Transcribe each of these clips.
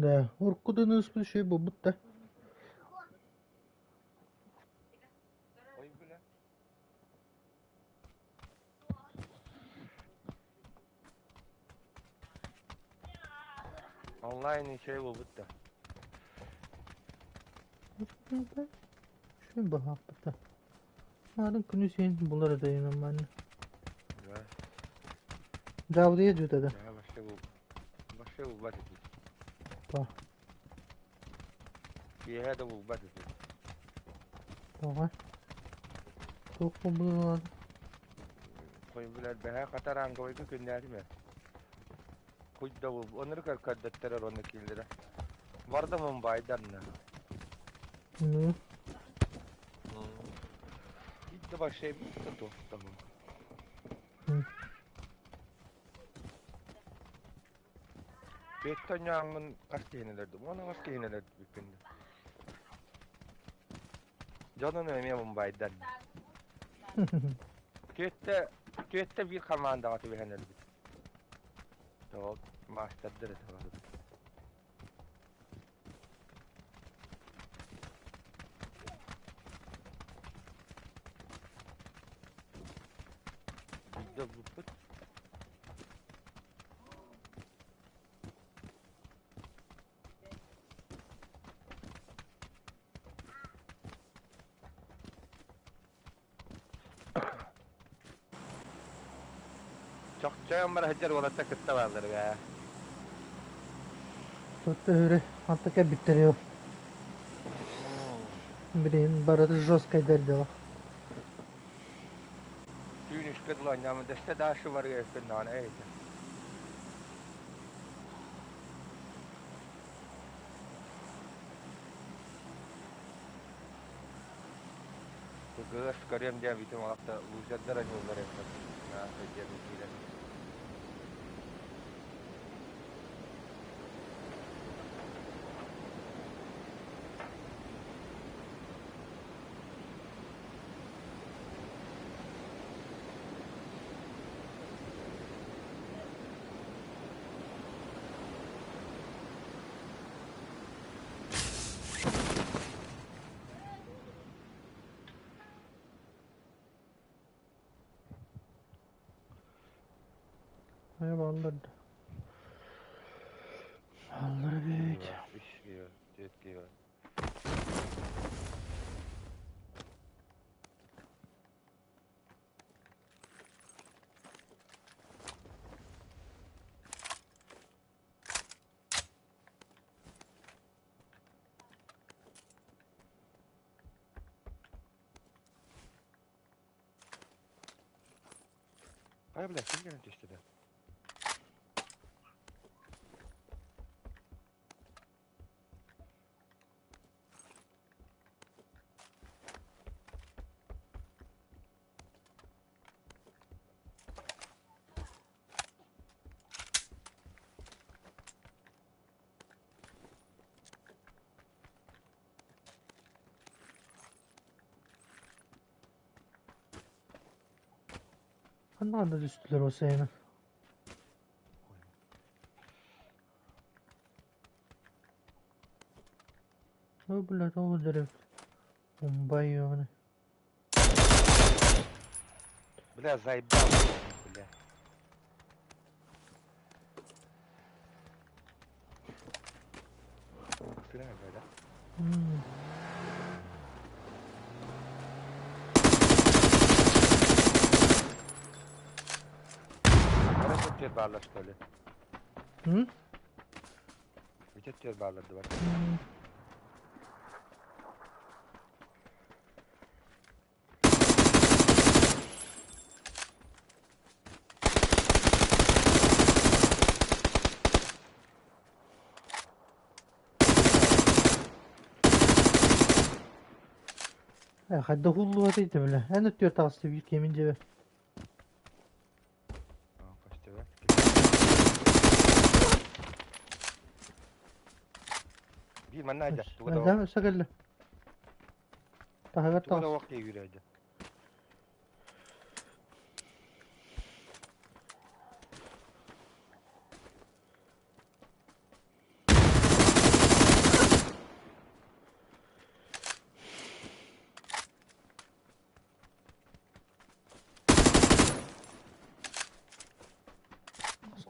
Да, урукку да ыныыспыт үчүгэй буолбут да. Ой, бля. Онлайн үчүгэй буолбут да. Үчүгэй баһааппыта. Марын күнү сиэн булар этэ нормально. Да. Дьаабылыйа дьүтэ да. Да, вообще был. Вообще булбат этим. Па. Киэһэ да булбат этим. Тоҕо? Туох буолбутун Хой билэр бэһэ хатараанговайга күннээтим ээ. Хуй да бул. Оннук көрдөттөрөр онно кииллэрэ. Барда Мумбайдарна. Ну, Биир да вообще биир да туох Түөттэ онньооҥҥун хас киһини өлөрдүм? Уон аҕыс киһини өлөрбүппүн дии. Дьонун эмиэ Мумбайдар. Түөттэ, түөттэ биир хамаандаҕа түбэһэн өлбүт. Тоҕо маастардар этэ бары. Биирдэ ылбыппыт. Чохчойон бара сылдьар уолаттар кытта бааллар ээ. Тут өрө ханта кэлбиттэр ол. Блин, барыта жесткайдар дела. Түүн үскэ дылы оонньоомун дэстэ дальше барыа өккүннэҕинэ эйэтэ. Кыгыас көрүөм диэн бүтүм алта лузердар аньууллар эбит. Диэн киирэн. Хайа бааллар да. Бааллар эбит. Үс киһи, түөрт киһи. Ай, бля, ким кэлэн түстэ да? Ханна да түстүлэр ол сайыны. Ой, блядь, ол дерев. Мумбай ёбаный. Бля, заебал, бля. Сыра, да? Бара түөр бааллар что ли? М? Үтө түөр бааллар да бар. Хайда хуллуга дейdi бile. Эн өттүгэр таҕыста биир кэмин дьэбэ. Көстүбэт. Биир манна айда. Туга да Да, өссө кэллэ. Таһыгар туга да таҕыс. уох киирээдэ.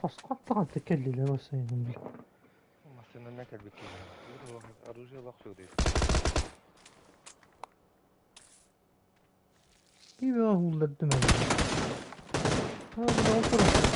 Хоско кэллилэр ол сайынын били. Массыынанан кэлбит киһи. Оружие олох суох. Киви ууллардым эн. Аа, бу турар.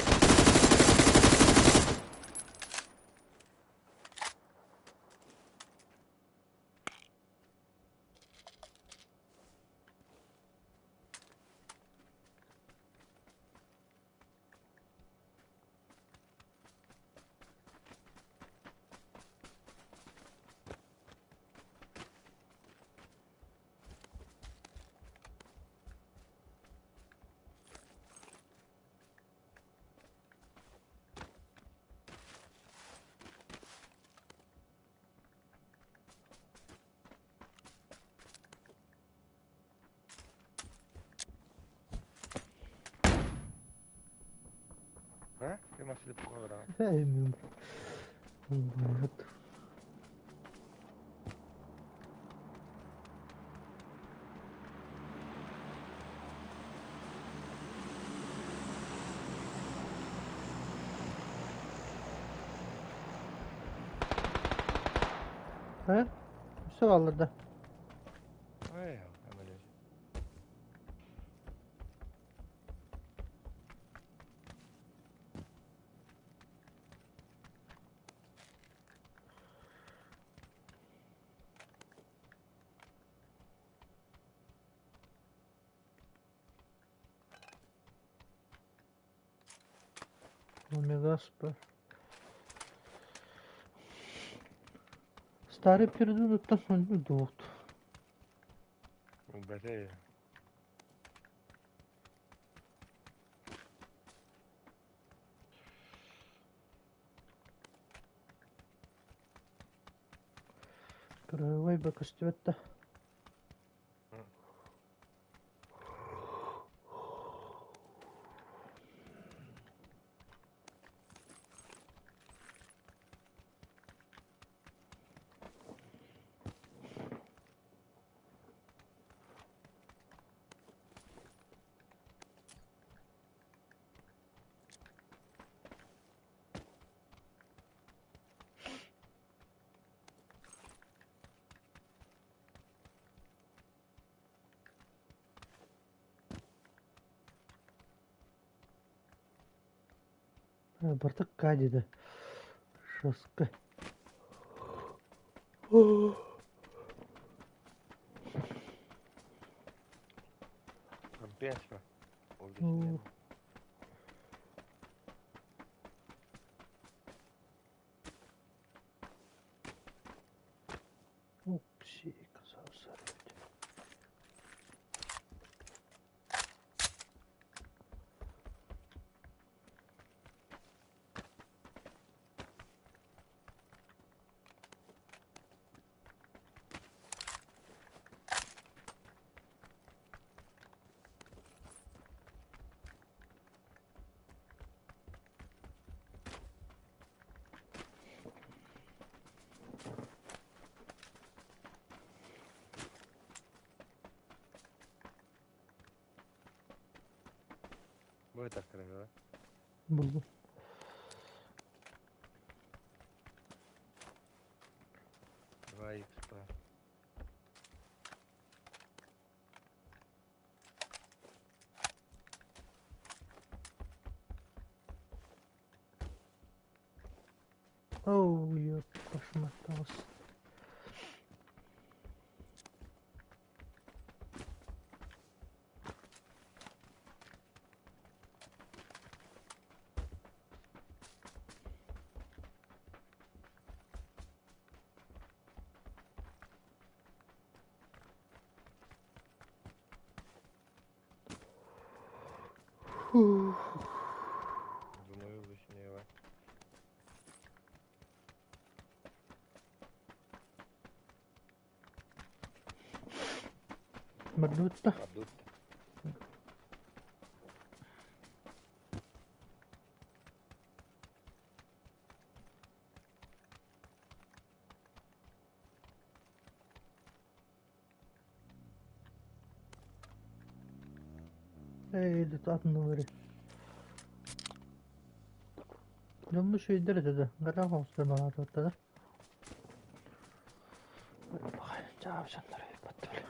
А? Ты массыына пухалара. Э, Вот. Э? Все алларда. Ай, амале. Омега спа. Старый пердун оттан дуут. Бәте. Крылой бы көстүбэт. Бартак кадида. Жестко. Компенса. О. Окси, казался. Бу так кырыга. Булду. 2 х па. Оу, ёп, кошмар. Фух. Думаю, вишнева. Мордутта. Абдут. Эй, это одну. Дьоммут үчүгэйдэр этэ да, гараах оҥостор баҕаатыбыттара. Чаабычаннар ыйыппаттар.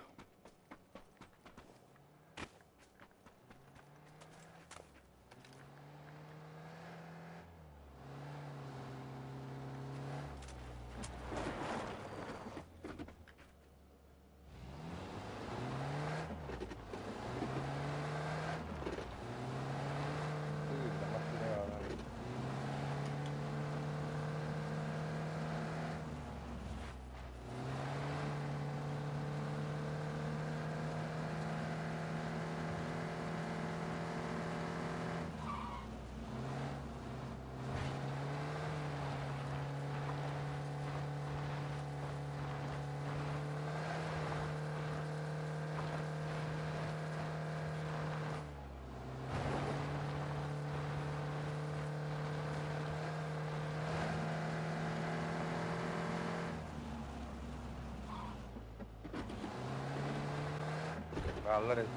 Бааллар эбит.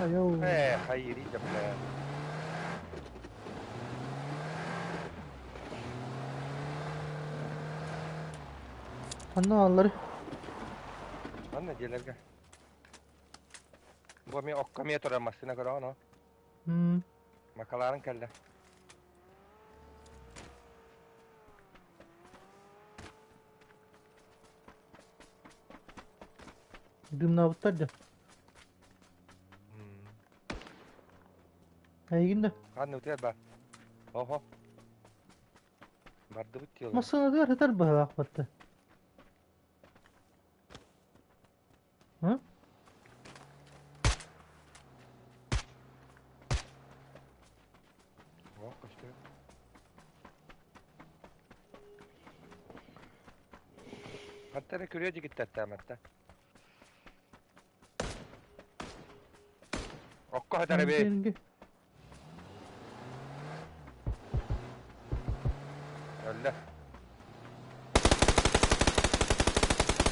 Айоо. Ээ, хайыырый да бля. Ханна бааллары? Манна дьиэлэргэ. Бу эмиэ окко эмиэ турар массыына көрөҕүн оо. Макалаарын кэллэ. Дымнаабыттар да. Эйигин да. Ханна утуйар ба? Оһо. Бардыбыт дии олор. Массыынатыгар сытар быһалаах батта. Һы? Оһ көстөр. Ханта эрэ күрүө дьигиттэртээмэтта. Окко хатар эбит. Өллө.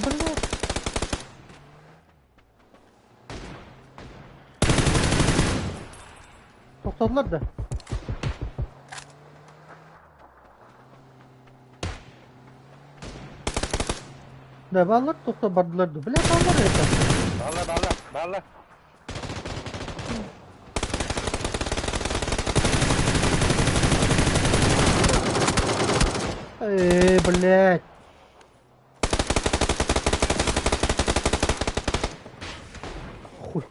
Блядь. Тохтоллор да. Да, бааллар тохто бардылар да. Бля, бааллар это. Баалла, баалла, баалла. Эй, блядь. Хуй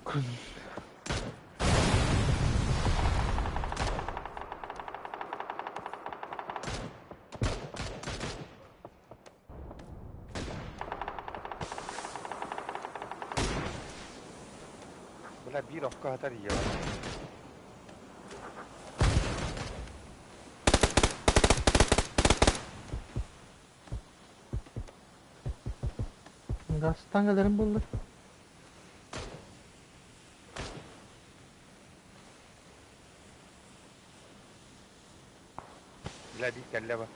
Бля, биир окко хатар ийэ Гастан кэлэрин буллар. Бля, биир кэллэ ба.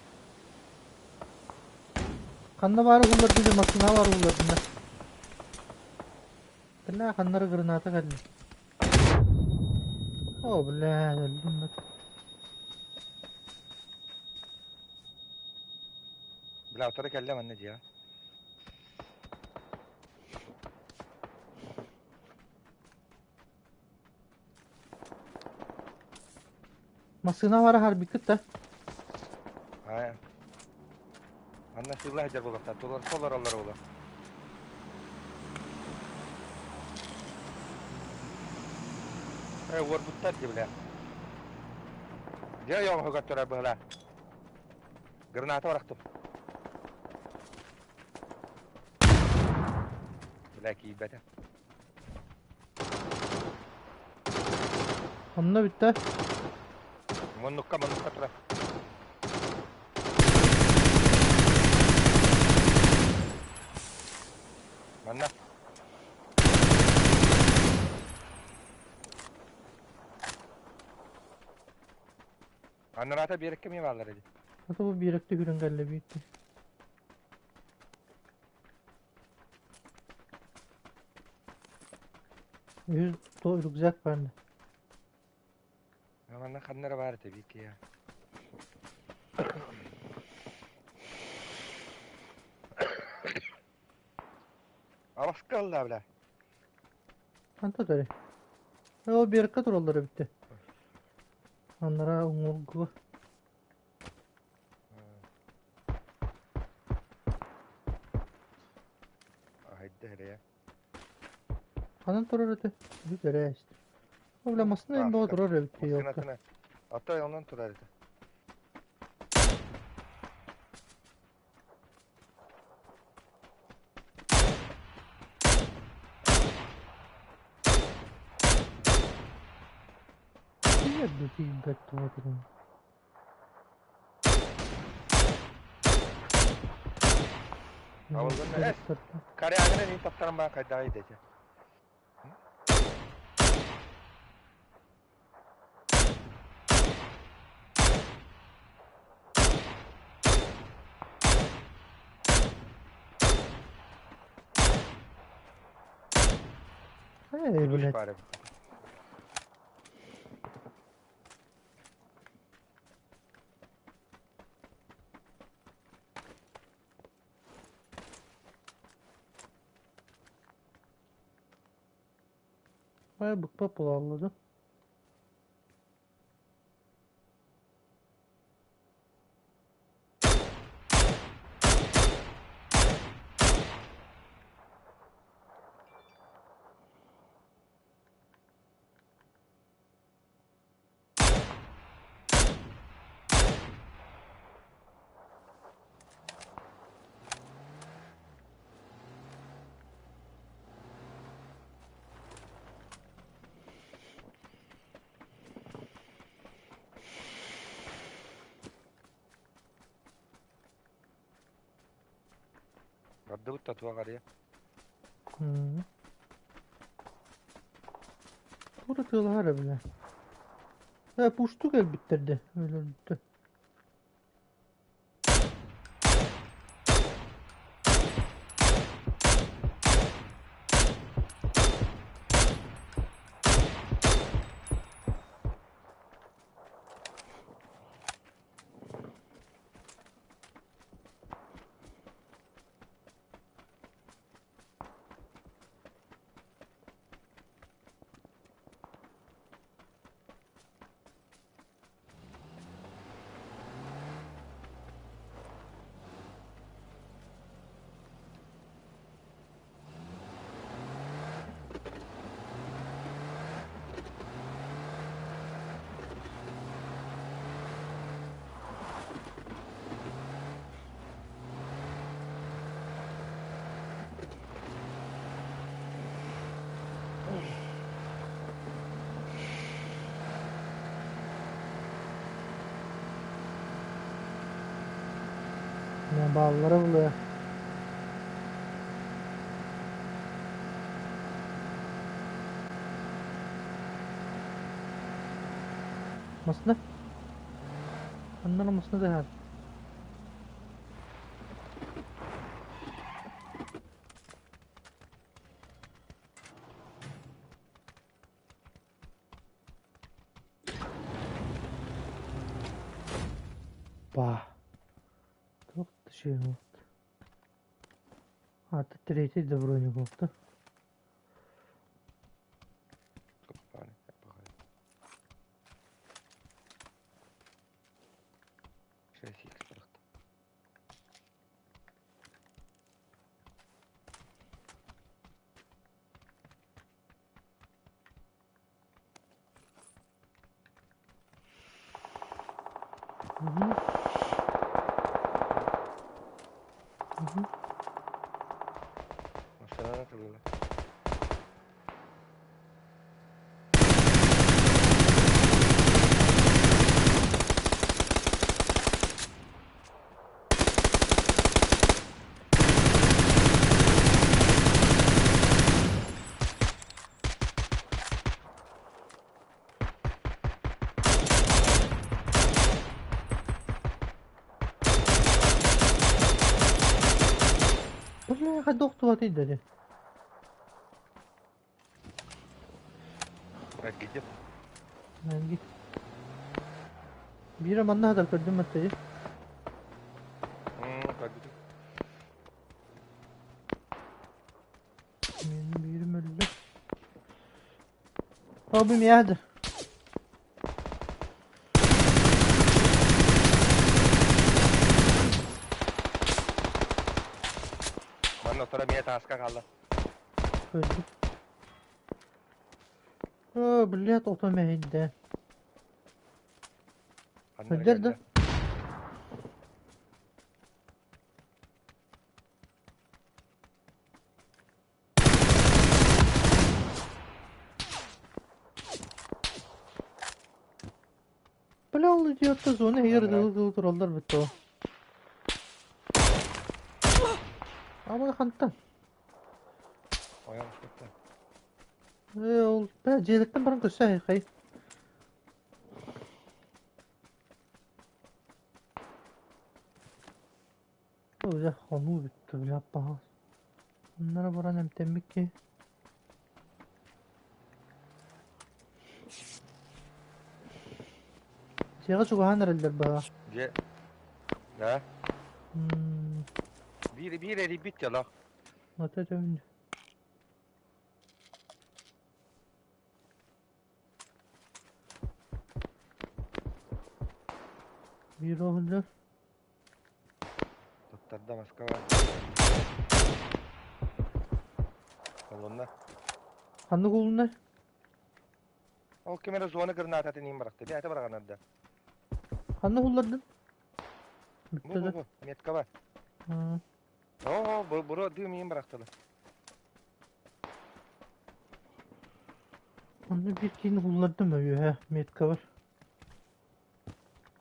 Ханна баары буллар диде, массыына баары буллар динэ. Бля, ханнары граната кэллэ. О, бля, өлдүм бат. Бля, утары кэллэ манна дьиэ. Массыына бара харбиккыт да? Аа. Анна сыылла сылдьар буолуохтаах. Толорсо олороллор буолуо. Э, уорбуттар дии бля. Дьэ ойоҕоһугар турар быһыла. Граната барахтым. Бля киирбэтэ. Онно бүттэ. Муннукка, муннукка тура. Манна. Аннараата биэрэккэ эмиэ бааллар эди. Ата бу биэрэкте күрэн кэллэ биирдэ. Үһүс рюкзак баар. Манна ханна эрэ баар этэ биир Абаска ылла бля. Ханта төрү? Ол биэркэ тураллар эбиттэ. Аннара уҥуоргуга. Айда эрэ. Ханан турар этэ? Бүт эрэ истэ. Ол бля массыына бөҕө турар эбит ёлка. Ата онон турар этэ. Тиийэр да тиийбэт туга туран. Корягина мин таптаран баа хайдаҕый дэтэ. Эй, блядь. Бая быкпап буолалла дуу? Бардыбыт татуа қария. Тура тыалаһар эбилэ. Э, пушту кэлбиттэр өлөрдө. Бааллара булуо. Масына. Аннан масына да Ба. Туох да şey Аты третий да броник болду. Угу. Угу. Машина тылыла. Бля, хайдах dedi. Gidip. Ben git. Биирэ манна сытар көрдүм баттайы. Көрбүтүм. Мин биирим өллө. О, бу миэхэ Манна отора миэ тааска хаалла. Көрдүм. О, блядь, ото мэһэйдэ. Ханна Сылдьар да? кэллэ? Бля, ол идиотта зона иһигэр Анараа. ытыы-ытыы тураллар эбит дуо? Абай хантан? Ойон устуттан. Ээ, ол бля, дьиэлэттэн баран көрсө хай. Бля, хонуу бүттэ, бля, паһаас. Оннора баран эмтэммит киһи. Дьиэҕэ чугаһаан эрэллэр быһа. Дьиэ. Да? М, Биир биир эрийбит дьоло. Вот это Биир оһуллар. Туттарда Москва. Олунна. Ханнык улунна? Ол ким эрэ зона гранататын иһин бырахта. Бэйэтэ быраҕанарда. Ханнык уллардын? Бу Бүттэ бу да. бу. Метка бар. М, Оо, бу бу дым иһин бырахтылар. Онно биир киһини уллардым үөһэ метка бар.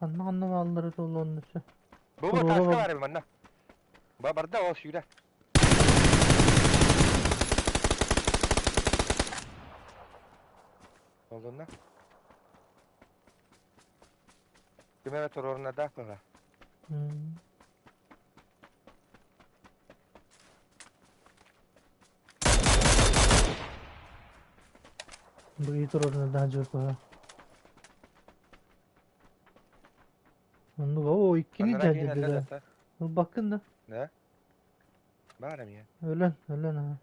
Ханна-ханна бааллара буолла оннуса. Бу бу Туруора тааска бар. бар эбит манна. Ба барда ол сүүрэ. Олунна. Ким эрэ туруорунардаах быһа. М. Быйы туруорунардаах дьыл быһа. Оннук оо иккини Анараа киһини дьадьыды эллэ да. да. Ылбаккын да. Да? Баар эмиэ. Өлөн, өлөн аа.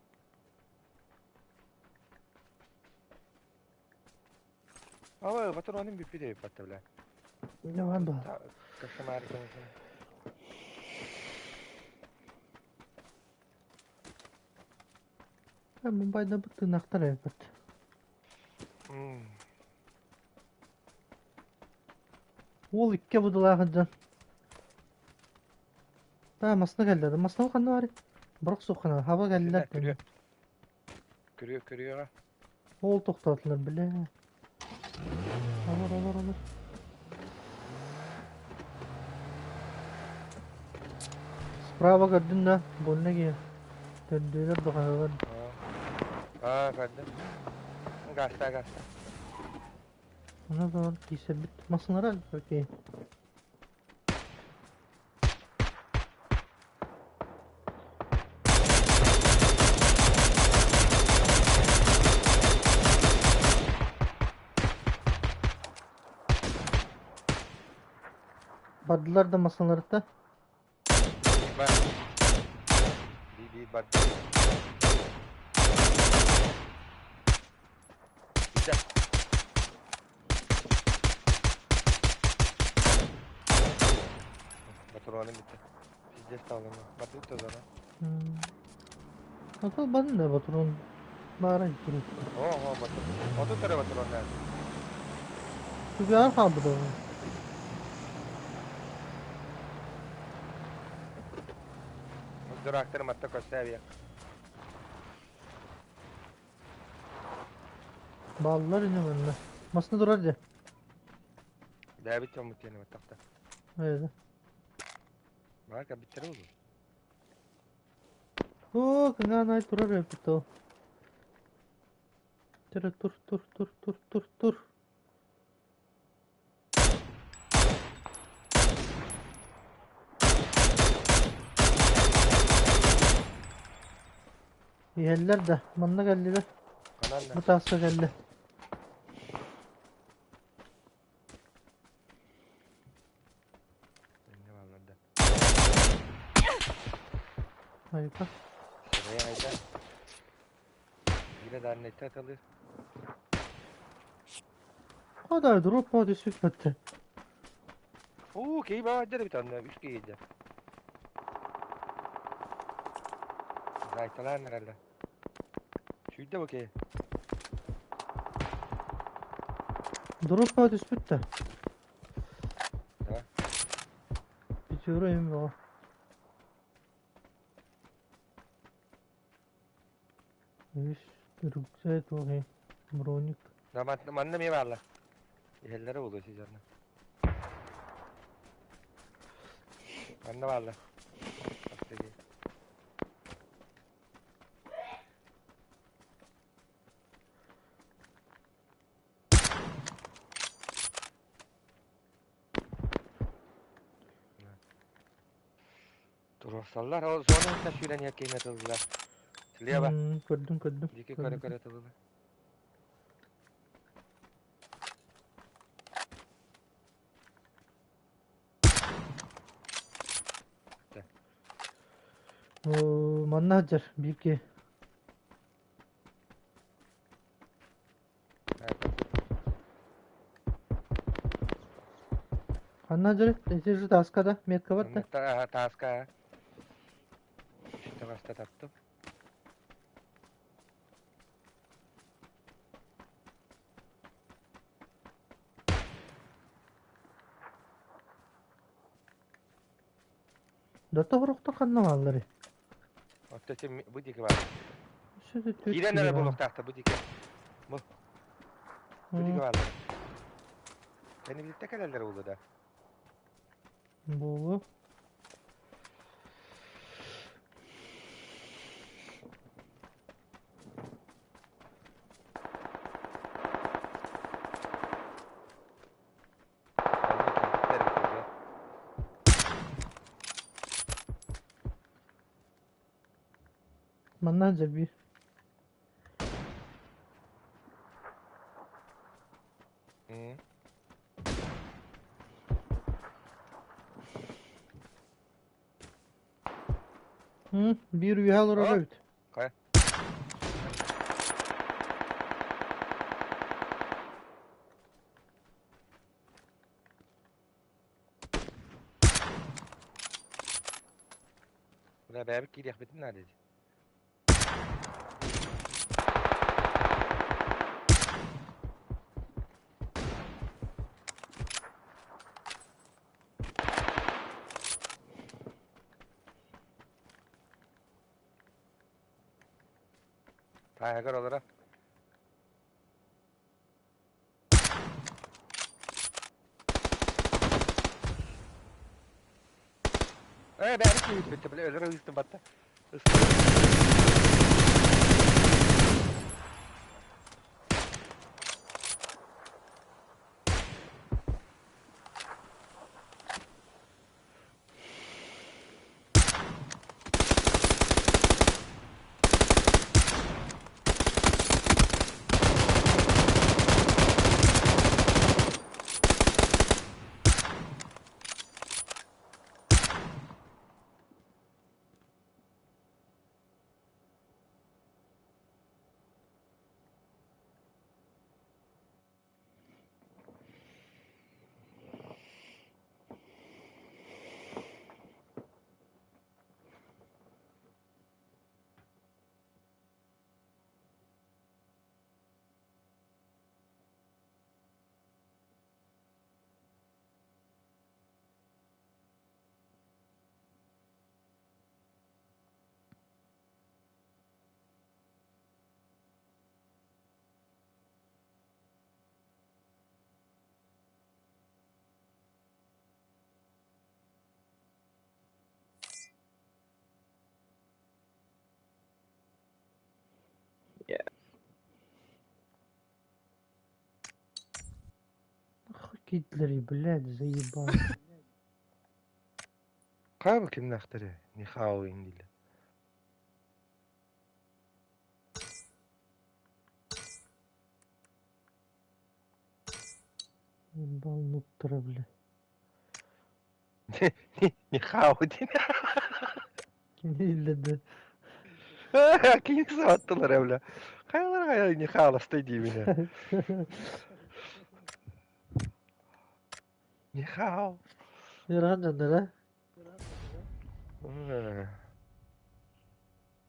Ой, патронум бүппүт эбит батта бля. Давай ба. Кошмар конечно. Мумбайда бу тыынахтар эбит. Уол икки будулаах дьон. Та масна кэллэ. Масна ханна барый? Бырах суоххана. Хаба кэллэр. Күрүө. Күрүө күрүөҕэ. Ол тохтоотулар бile. Олор олор олор. Справа көрдүн да, больно киһи. Төрдүөлэр баҕаһылар. Аа, көрдүм. Гаста, гаста. Она да киирсэрбит. Массыынара окей. Бардылар да массыыналарыттан. Бар. Би бар. Бүтэ. Патроным бүттэ. Пиздец таалына. Бардыбыт да зона. Ото барын да патрон баара туру. Оо, оо, патрон. Отут эрэ патроннаах. Түгэҕэр хаалбыт ол. Дурактар матта көссээбиэ. Бааллар ини манна. Масына турар дьэ. Бэйэбит дьоммут диэн баттахта. Эйде. Баар кэлбиттэрэ буолуо. Оо, кыҥаан аай турар эбит ол. Тур тур тур тур тур тур тур. Иһэллэр да, манна кэллилэр. Ханан да. Бу тааска кэллэ. Айка. Сырайа айда. Биирэ дааннайта аталыыр. Хадай дроппа түспүт. Уу, киһи баайдар эбит онно, үс киһи да. Зайталаан эрэллэр. Сүүрдэ бу киһи. Дроппа түспүт да. Да. Пятеро им бөҕө. Үс рюкзак туох броник. Да, манна эмиэ бааллар. Иһэллэрэ буолуо сизерна. Манна бааллар. Астыгы. Туруорсаллар, ол зона иһиттэн сүүрэн иһэр киһини тыллар. Слева. Көрдүм, көрдүм. Диэки көрө-көрө тыллар. Манна сылдьар биир киһи. Ханна сылдьар? Ити же тааска да, метка бар да. Тааска. Таҕаста таптым. Да тоҕурохтор ханна баалларый? Оттон син бу диэки баар. Киирэн эрэ буолуохтаахтар бу диэки. Бу. Бу диэки бааллар. Кэннибититтэн кэлэллэр буолуо да. Буолуо. Онно киирбиттэр эбит уже. Манна дьэбиир. М. Биир үөһэ олорор О, эбит. хайа. Бля, бэйэбит киириэхпитин наада дии. Тааһыгар олоро. Ээ, бэйэбит киирбит, бля, өлөрө ыыстым батта. Yeah. Нахуй кидлери, блядь, заебали. Хаабы кимнээхтэрэ? Нихао дииллэр. Ебал нуптара, бля. Нихао диэн. Кини Кини сааттылар эбля. Хайалар хайа не хааластай диибин ээ. Не хаал. Ыарахан дьоннор ээ.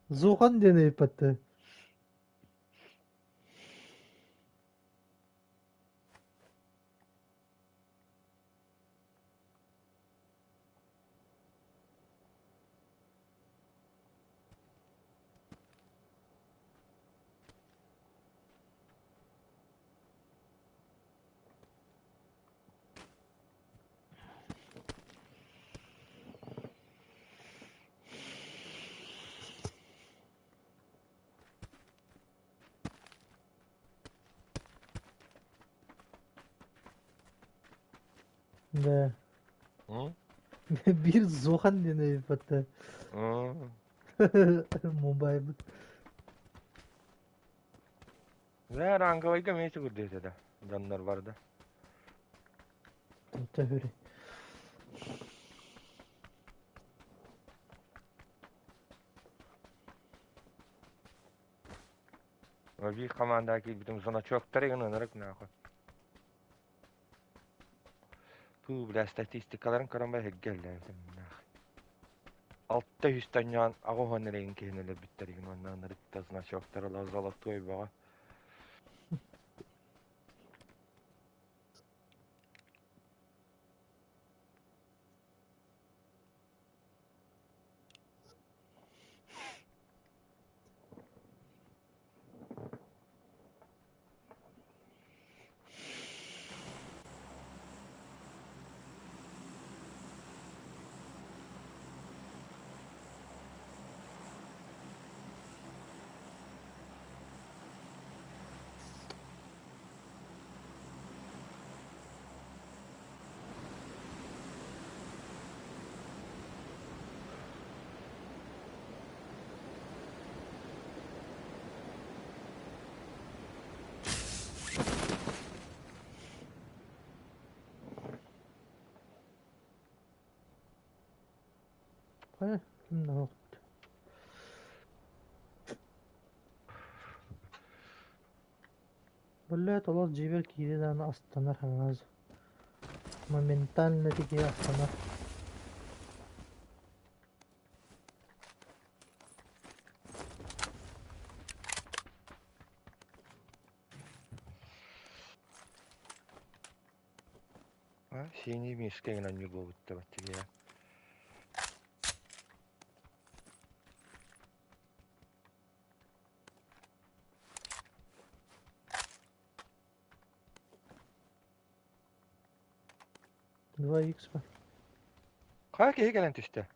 Зухан диэн ыйыппаттыы. Да. Биир Зохан диэн ыйыппаттыы. Мобайбыт. Бээ, ранговайга эмиэ сүгүрдүөтэ да, дьоннор барда. Төһөрү. Биир командаҕа киирбитим значоктар игин ынырык нахуй. Пуу, бля, статистикаларын көрөн ба эһэргэллээн 600 тонньоон 80 эрэгин киһини өлөрбүттэр игин уонна ынырык да значоктар ыла золотой бөҕө. Хайа, ким да Биллээт олох дьиэбэр киирэн даҕаны астанар хаҥас моментально тикийэ астанар. А, синий миска гынан ньурбабытта баччыгыйа. 2 х бар. Хайа киһи кэлэн түстэ?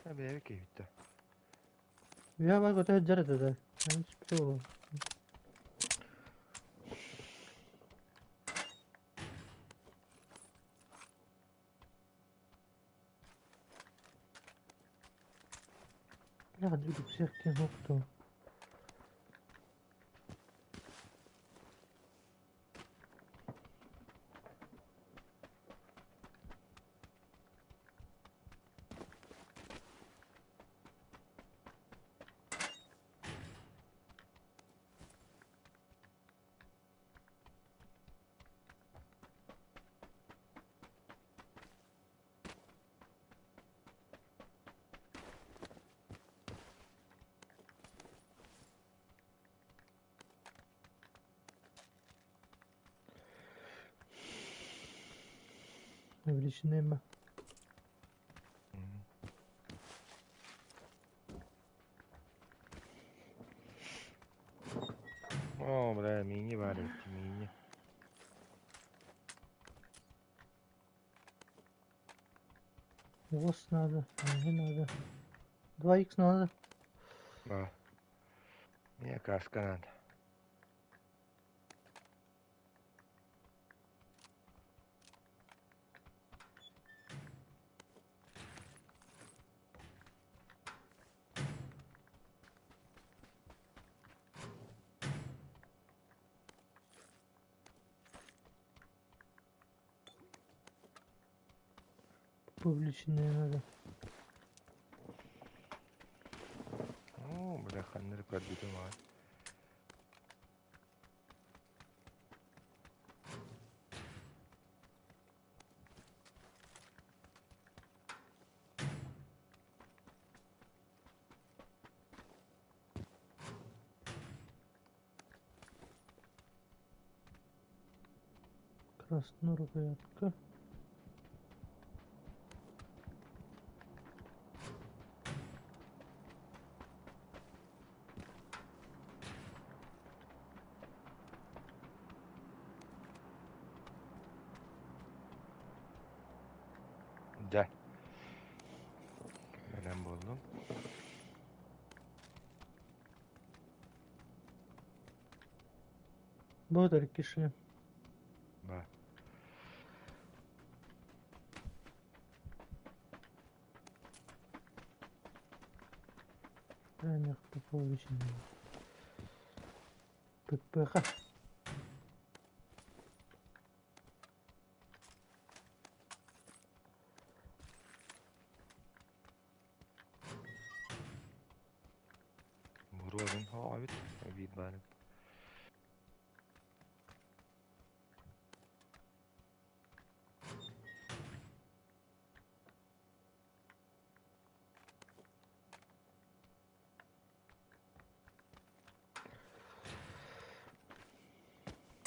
Бэйэ киһиттэ. Үһэ бар көтө сылдьар этэ да. Бля, үтүксэх диэн охто. Увеличенный О, бля, мини бар эбит, мини. Ос надо, не надо. 2х надо. Да. Мне каска надо. Публичная надо. Оо, бля, ханна эрэ көрбүтүм аҕай. Красную рукоятка. Дьэ. Бэлэм буоллум. Бодр киши. Ба. Ранних Попович. ППХ. Буруобун хоҕобут эбиит баарын.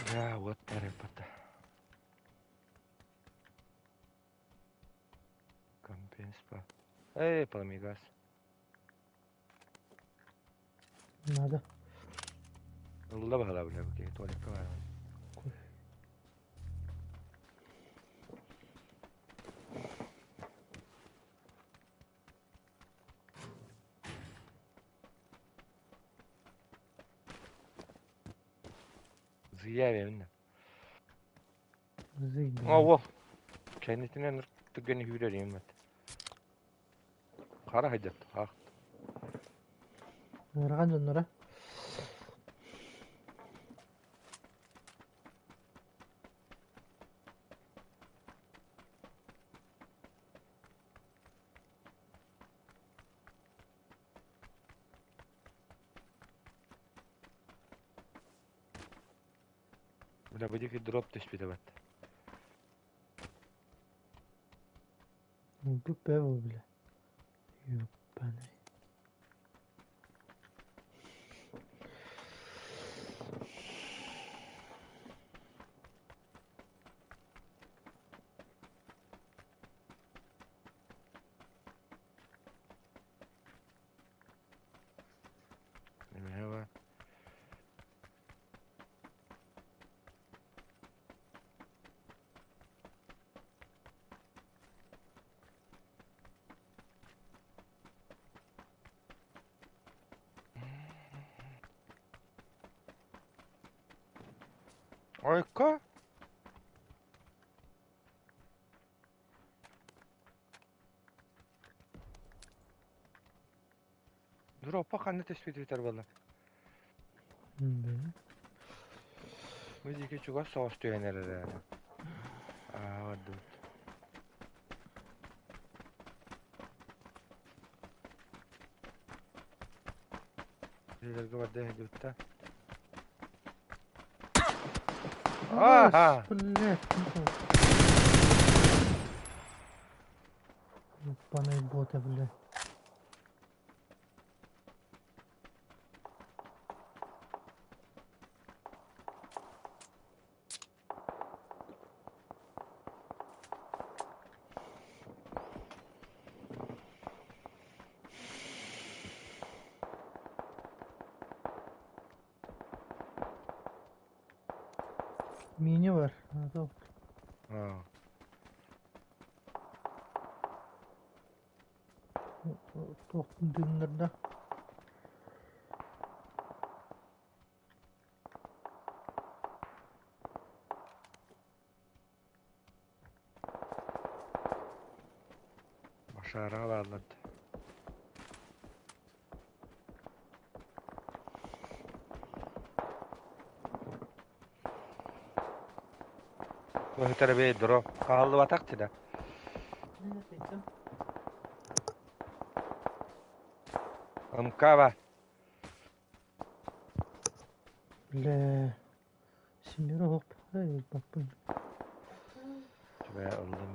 Дьэ, уот тарыппата. Компенспа. Эй, пламигас. Надо. Ылла баһала бля, бу туалекка баар. Зыя бэбин. Зый. О, кэннитинэн түргэн үүрэр юм бат. Хара хайдат. Ах. Ыарахан дьонноро. Бля, бу диэки дроп түспүтэ бат. Бу пево, бля. Ёбаный. Эмэһэ Ойко? Дропа ханна түспүт бүтэр буолла. Бля. Бу диэки чугас соҕус түһэн эрэр ээ. Аа, бардыбыт. Дьиэлэргэ барда иһдибит да. Ааха! Блядь, ну Ёбаные боты, бля. Мини бар. Надо. Аа. Туохтун тыыннарда. Башараҕа бааллар. Көһүтэр бэй дроп. Хааллыбатах да. МК бар. Бля, семеро оһох ылбаппын. Түбэ ыллым.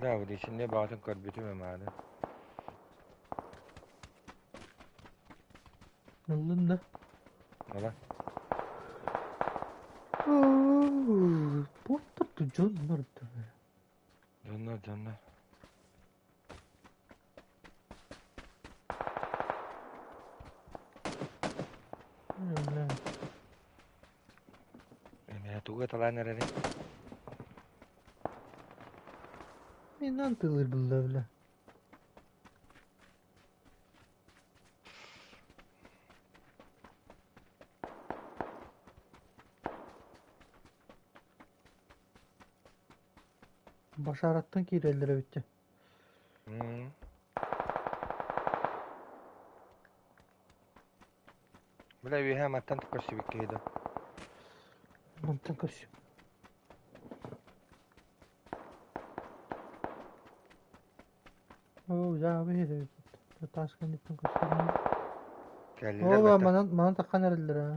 Да, ичинде баҕатын көрбүтүм эмааны. Ыллын да. Ола. Буоттар дьоннор да. Дьоннор, дьоннор. Бля. Эмээ тугу талаан эрэрий? Минан тылыр булла бля. Башараттан киирэллэр эбит. Бля үөһээ мантан көрсүбүт киһи да. Мантан көрсү. Оо, дьаабы иһэр эбит. Таас кэнниттэн көстөр. Кэллилэр Оо, бата. манан манан таххан эрэллэр аа.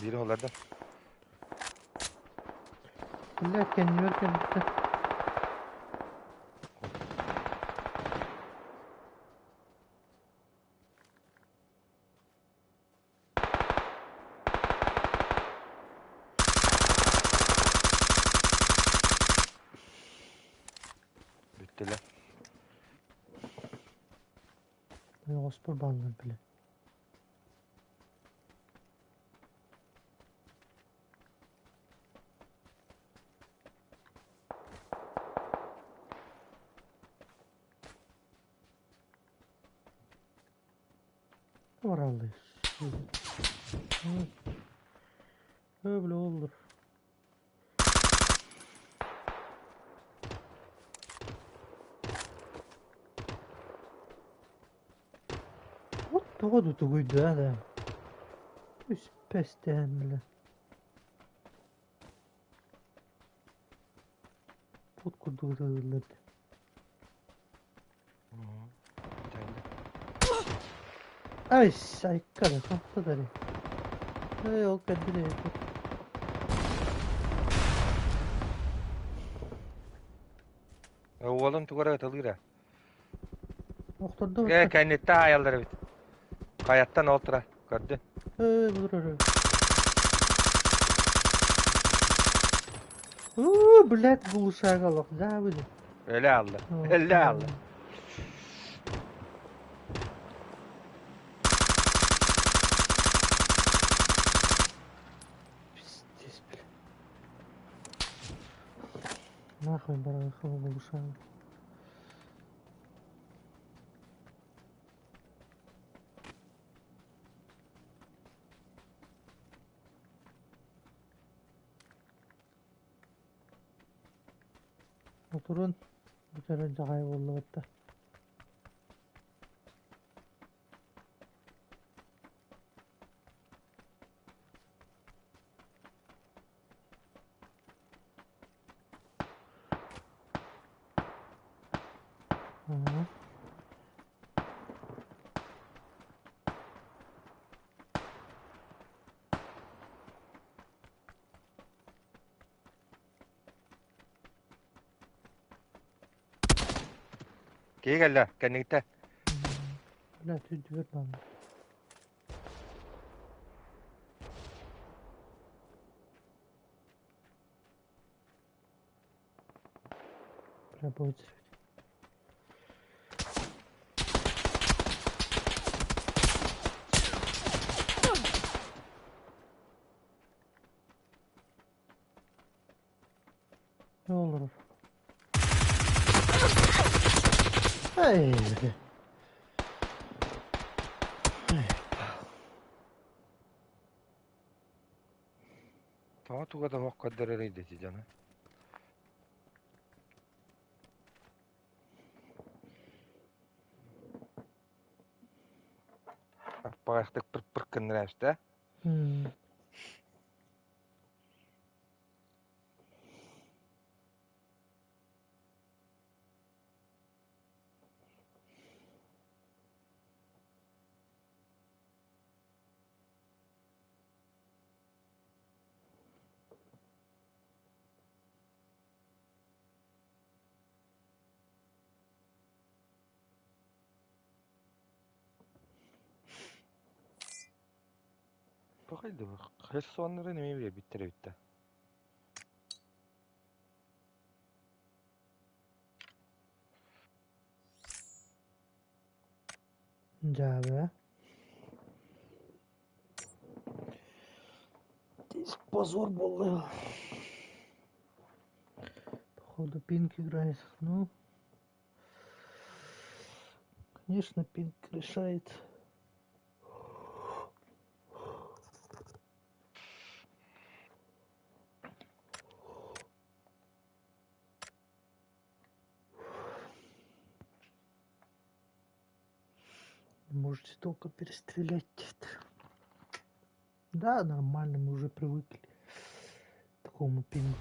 Биир олордо. Бля, кэннибэр кэлбиттэр. Бүттүлэр. Ойоҕоспор бааллар бile. Бараллар. Öyle olur. Вот тоҕо да тугуйда да. Үспэстээн бile. Пут курдук ытыллар. Ай, айккада, хахтадари. Эй, ол кэлбит Уолум тугара ытылыыра. Охтордо Э, кэнниттэн аайаллар эбит. Хайаттан ол тура. Көрдүн. Э, бұдыр. Уу, блядь, булушагалах, да, выйди. Өлө алла. Өлө алла. Пиздец, блядь. Нахуй барахова булушага. Oturun. Bu sefer дьаҕай буолла. Ага. Киһи кэллэ, кэнниттэн. Бля, түдүбэр бааллар. Бля, будет. Ne olur. Эй, Тоҕо туга да суох көрдөрөр ити дьону. Аппаҕайахтык пыр-пыр гыннара эбит М. Тоҕо Херсоннарын эмиэ биэрбиттэр эбит да. Дьаабы. Здесь позор был. Походу пинг играет. Ну, конечно, пинг решает. Можете только перестрелять. Да, нормально, мы уже привыкли к такому пингу.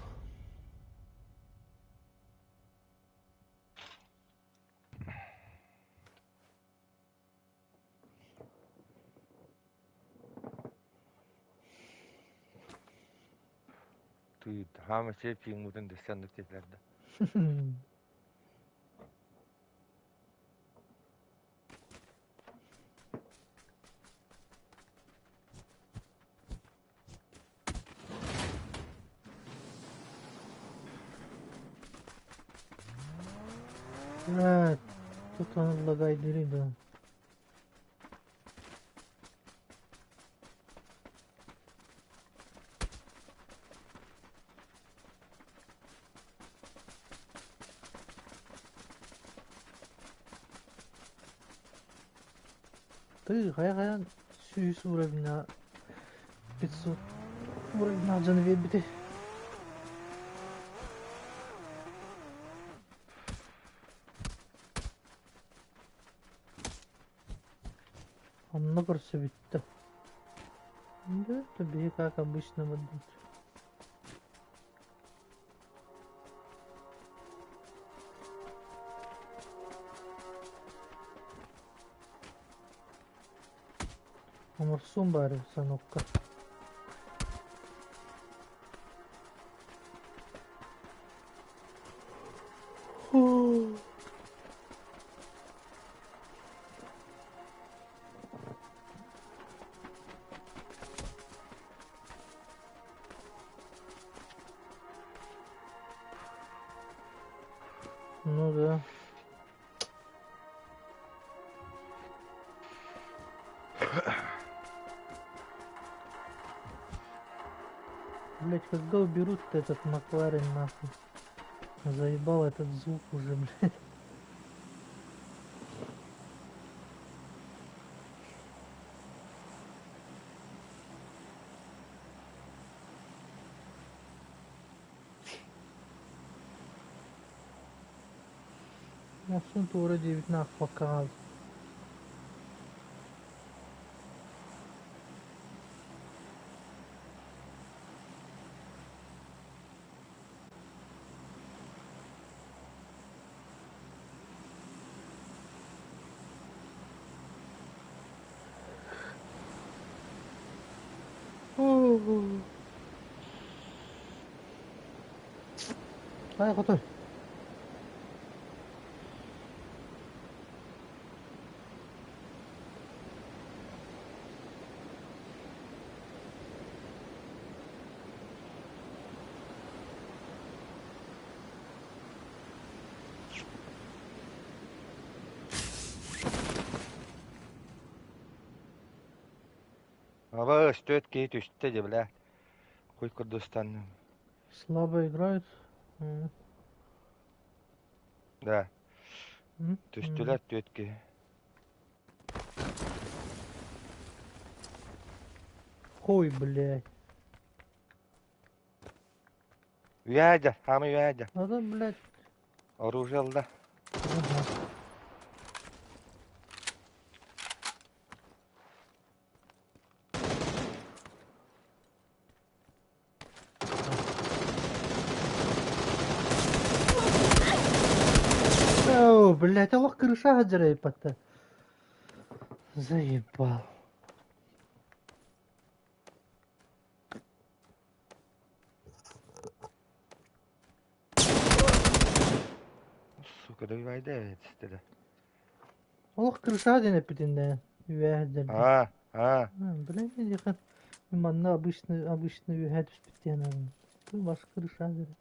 Ты хаама пингутун дэсэнник тилэрдэ. Бля, тут он лагает да. Ты хайа сүүс уровня 500 уровня дьон биэрбити. Онно көрсүбүттэ. Да, это как обычно вот. Оморсун бары санокка. Ну да. Блять, когда уберут этот Макларен нахуй? Заебал этот звук уже, блядь. Махсун туора диэбитин аахпакка хаалбыт. Ай, хотой. Аба өстөөт киһи түстэ дьэ бля. Хуй курдустанным. Слабо играют. Да. Түстүлэр түөрт киһи. Хуй, блядь. Үөдэ, хаамый үөдэ. Надо, блядь. Оружие ылла. Ага. О, блядь, олох крыша дьарайпата. Заебал. Сука, добивайда эбит Олох крыша диэн эппитиннэ үөһэ дьэрдэ. А, а. Блин, диэхэ манна обычный обычный үөһэ түспүт диэн бас крыша диэн.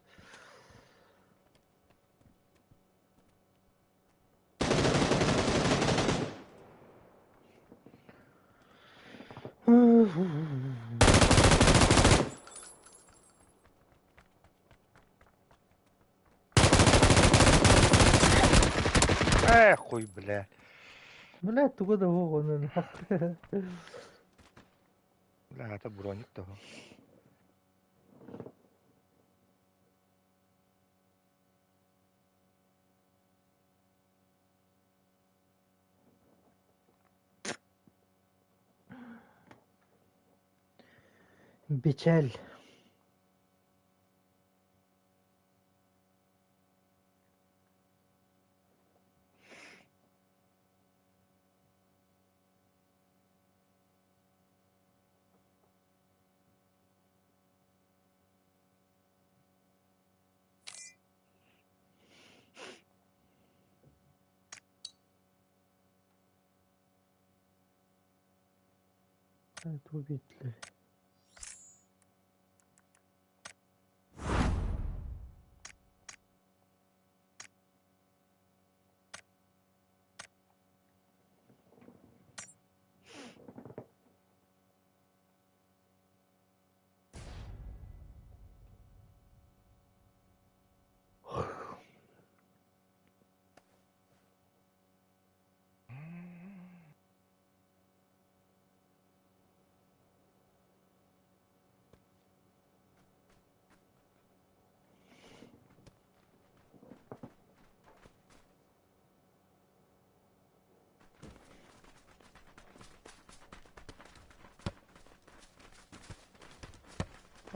Эх, хуй, бля. Бля, туга да оҕонун. Бля, это броник того. Бичэл. Тугу биэрдилэр.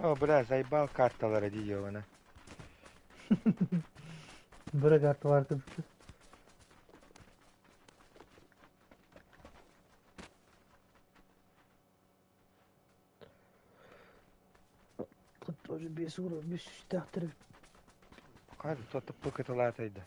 О, бля, заебал карталара дии она. Быры карталар кырдьык. Тоже биэс ура, биэс үстээхтэр Хады, то пыкытылаатайда.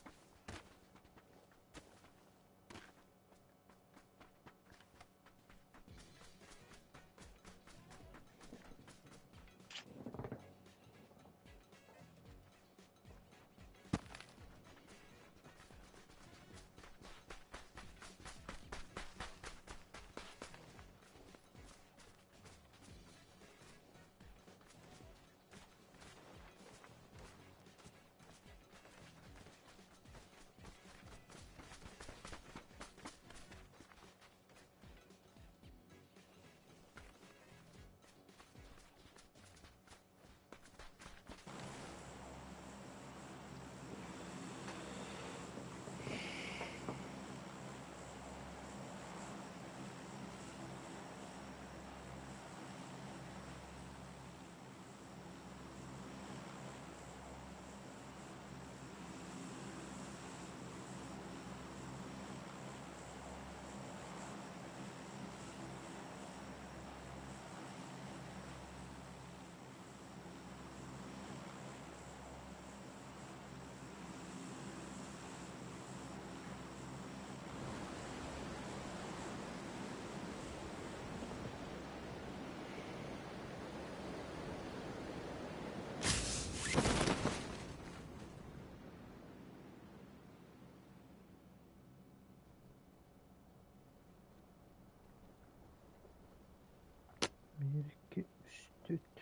Биир, икки, үс, түөрт.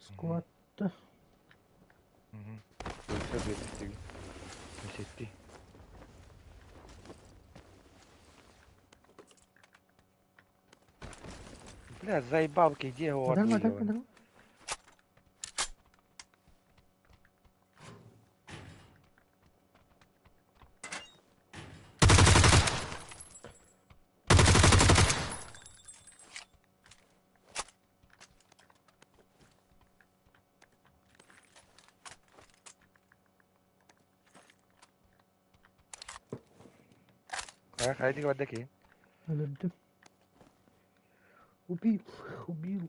Скватта. Өлсө биэрбиттигин. Мисетти. Бля, заебалки, где Дарма, орды, дарма, ебаный? дарма. Хайа диэки барда киһи? Өлөрдүм. Убил, убил.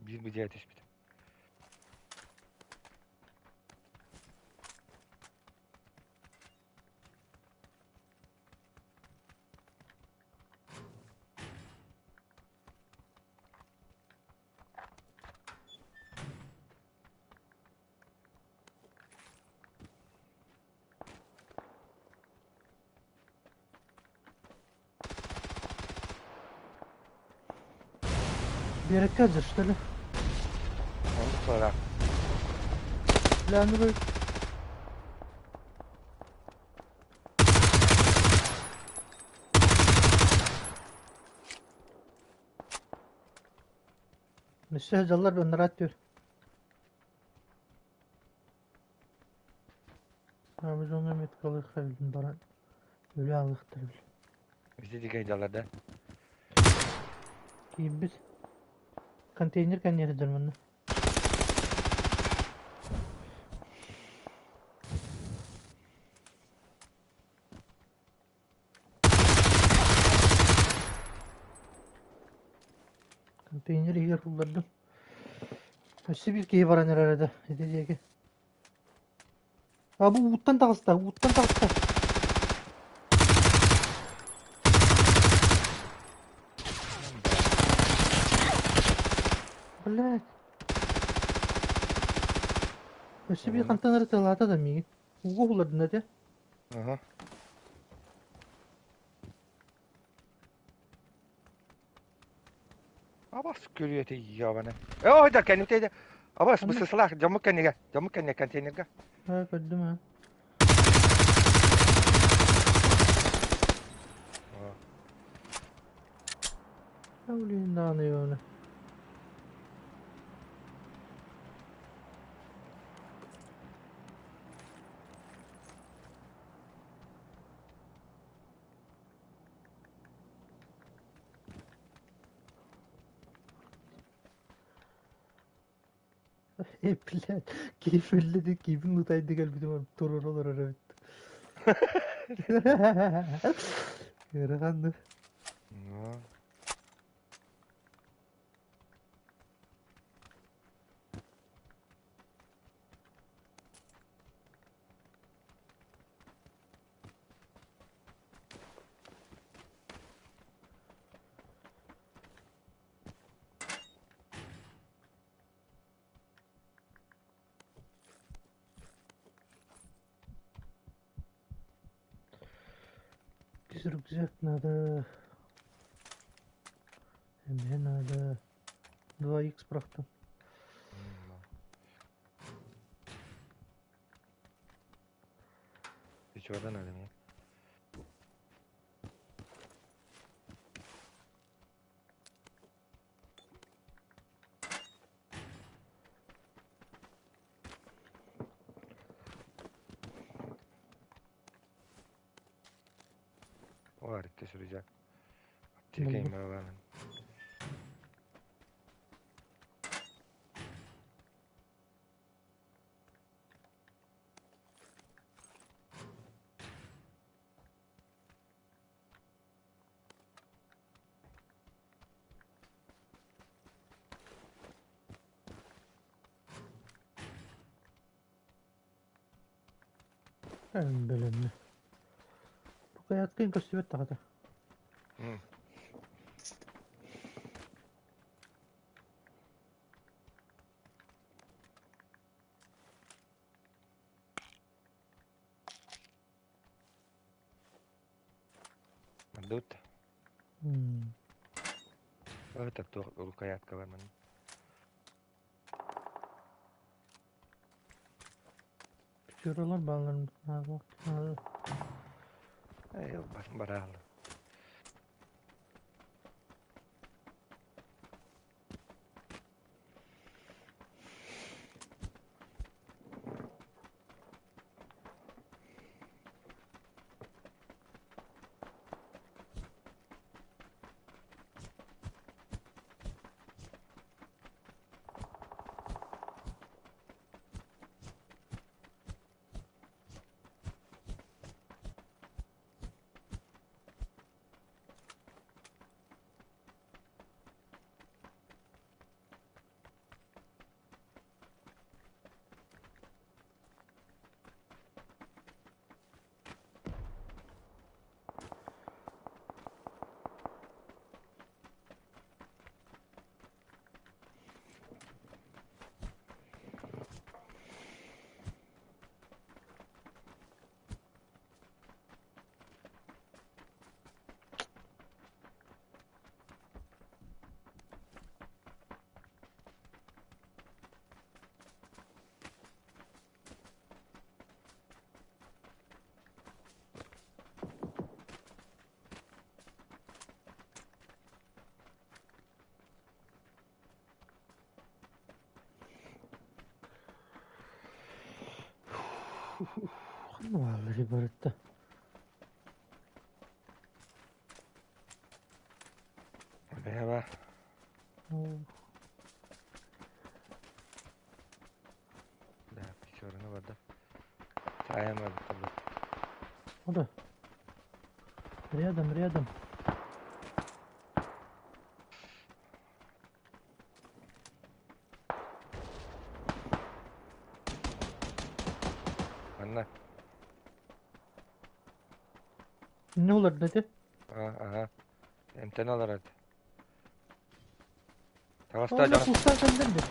Биир быдьа түспүт. Биэрэккэ сылдьар, что ли? Оннук быһыылаах. Бля, ну Өссө сылдьаллар ыныраа түр. Дьоҥҥо меткалыахха билин баран үлэ аҕалыахтара били. Ити диэки сылдьаллар да? Киирбит. Контейнер кэнниэ сылдьар манна. Контейнер иһигэр куллардым. Өссө биир киһи баран эрэр этэ ити диэки. А бу ууттан таҕыста, ууттан таҕыста. Блядь. Өссө биир хантан эрэ тыалаата да миигин. Ууга уһулардын этэ. Аха. Абас көрүөтэ ебана. Э, ой, да кэннитэ. Абас бысысылаах дьоммут кэннигэ, дьоммут кэннигэ контейнерга. Э, көрдүм аа. Блин, даҕаны ебана. Э, блядь, киһи өллө киһибин лутайды кэлбитим туруора олорор эбит. Ыарахан. Ну, Рюкзак надо. Мне надо 2х бырахтым. Ничего надо мне. Var süreceğim. Çekeyim ben. Ben bölümlü. Рукояткын көстүбэт даҕаны. Мандут. Это туох рукоятка бар манна. Пятеролар баалларын Бараалы. Ханна бааллар барытта. Merhaba. Да, пятераны барда. Сайын бар. Ода. Рядом, рядом. Манна. Не олар dedi? Ага. Эмтен алар ады. Таҕыста Онно дьоно. кустан кэллэр дии.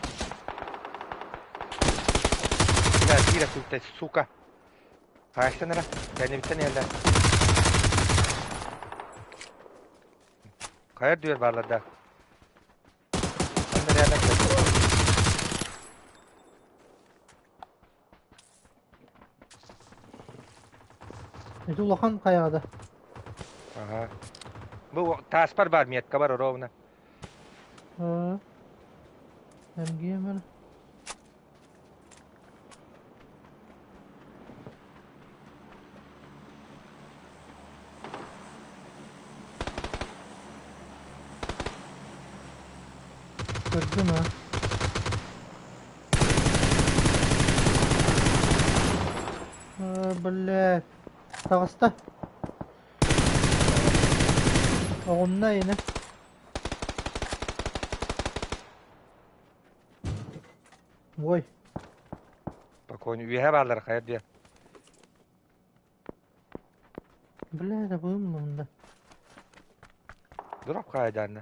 Бля, киирэ сылта, сука. Хаайсан эрэ. Кэннибиттэн иһэллэр. Хайа дүөр бааллар да. Онно рядом Ити улахан хайаҕа Ага. Бу тааспар бар, метка бар ровно. да. МГМ. Көрдүм ha. Блядь. Таҕыста. Оҕунна ини. Ой. Спокойно. Үөһэ бааллар хайа диэ. Бля, это быыммын да. Дроп хайданна.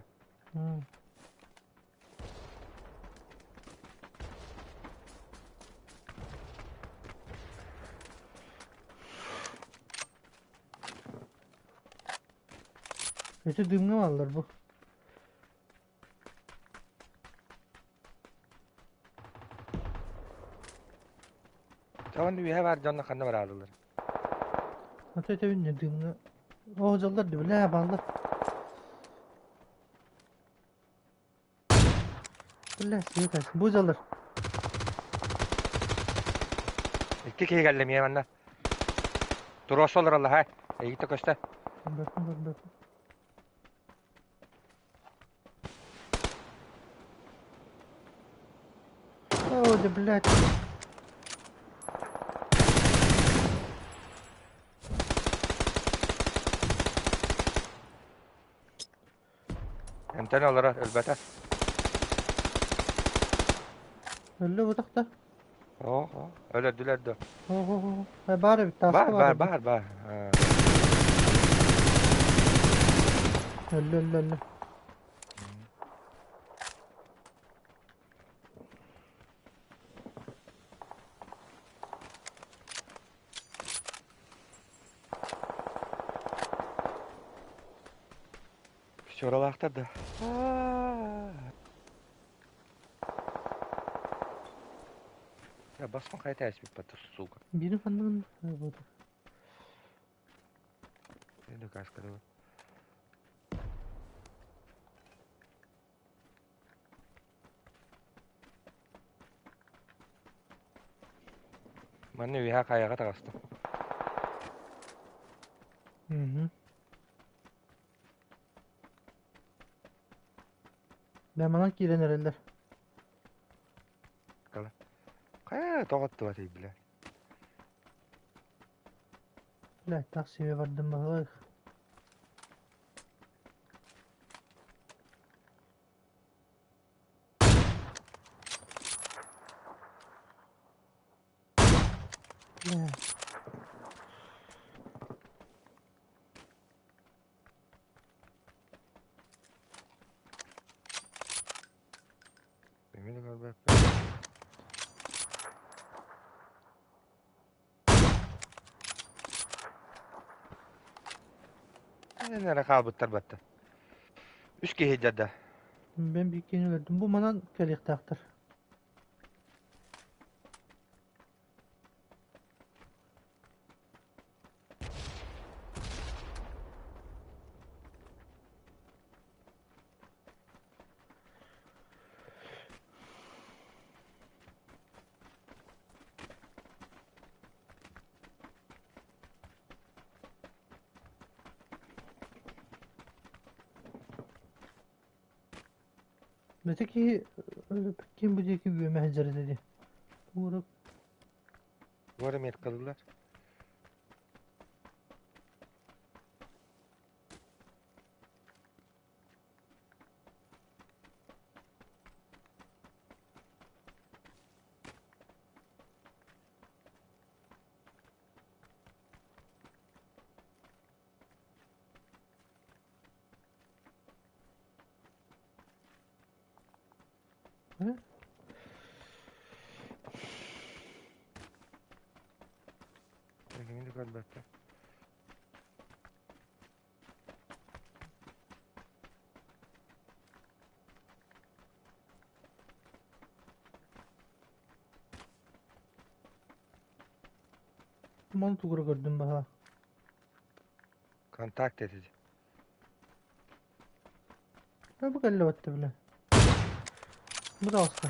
Ити дымҥа бааллар бу. Чаван үөһэ бар дьонно ханна бараалылар. Ата этэбин дымҥа. Оо дьаллар ди бля бааллар. Бля, сиэтэ. Бу дьаллар. Икки киһи кэллэ миэ манна. Туруорса олороллор ха. Эйигиттэ көстө. Көрбөппүн, көрбөппүн. О, да блядь. Эмтэн олорор өлбөтө. Өллө бутахта. Оо, өлөрдүлэр да. О, баар эбит, тааска Бар, баар бар, эбит. бар, бар. Өллө өллө өллө. Печоралаахтар да. Я басма хайта эспит сука. Бири ханныгын буолар. Енді каскада бар. Манна үөһэ хайаҕа таҕыстым. Мгм. Бэ манан киирэн эрэллэр. Кала. Хайа тоҕоттубатый бля. Бля, таксига бардым баһылык. Бля. Эмиэ да көрбөппүн. Эрэ хаалбыттар батта. Үс киһи дьадда. Мен биир өлөрдүм. Бу манан кэлиэхтээхтэр. Бөтө киһи ким бу диэки үөмэ сылдьар этэ дии. Тугурук Туора меткалыылар. Э? Кими да көрбөттөр. Маны тугура көрдүм баһа. Контакт этэ. Бу кэллэ батта бile. Бу таҕыста.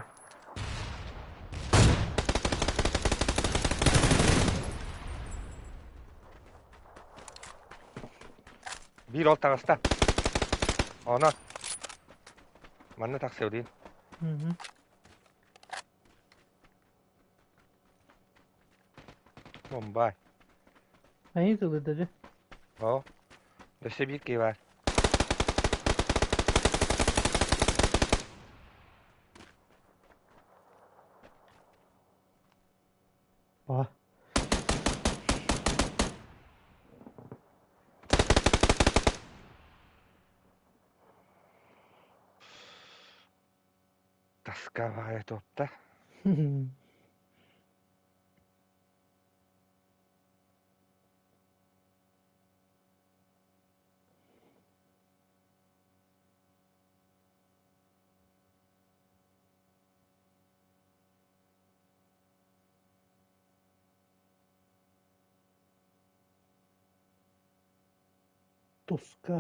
Биир ол таҕыста. Оно. Манна тахсыа Мгм. Бомбай. Айыы тылы дьэ. О. Өссө биир киһи баар. Ба. Тоска баҕайы туопта. Тоска.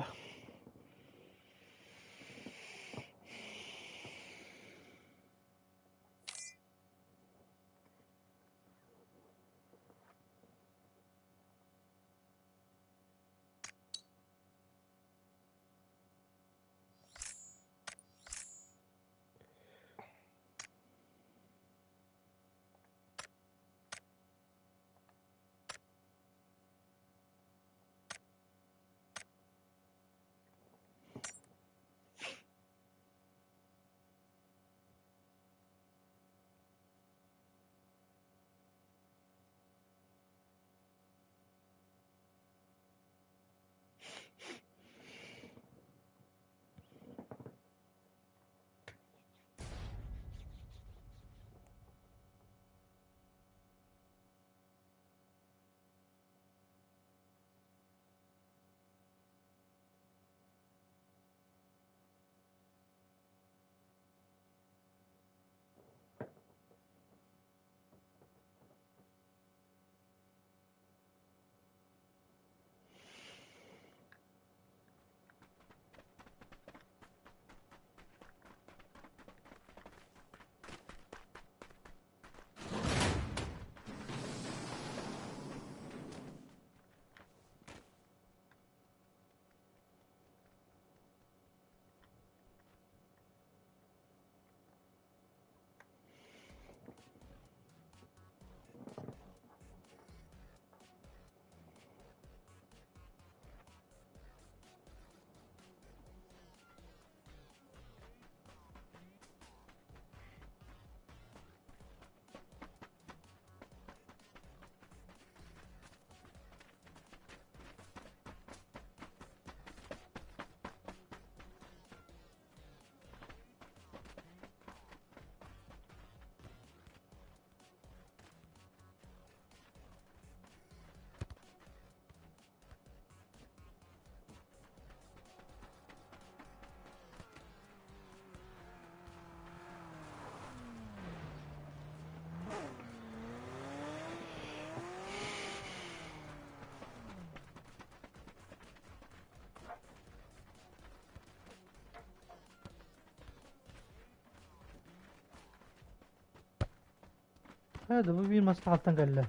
Хайа да бу биир мастаахтан кэллэ.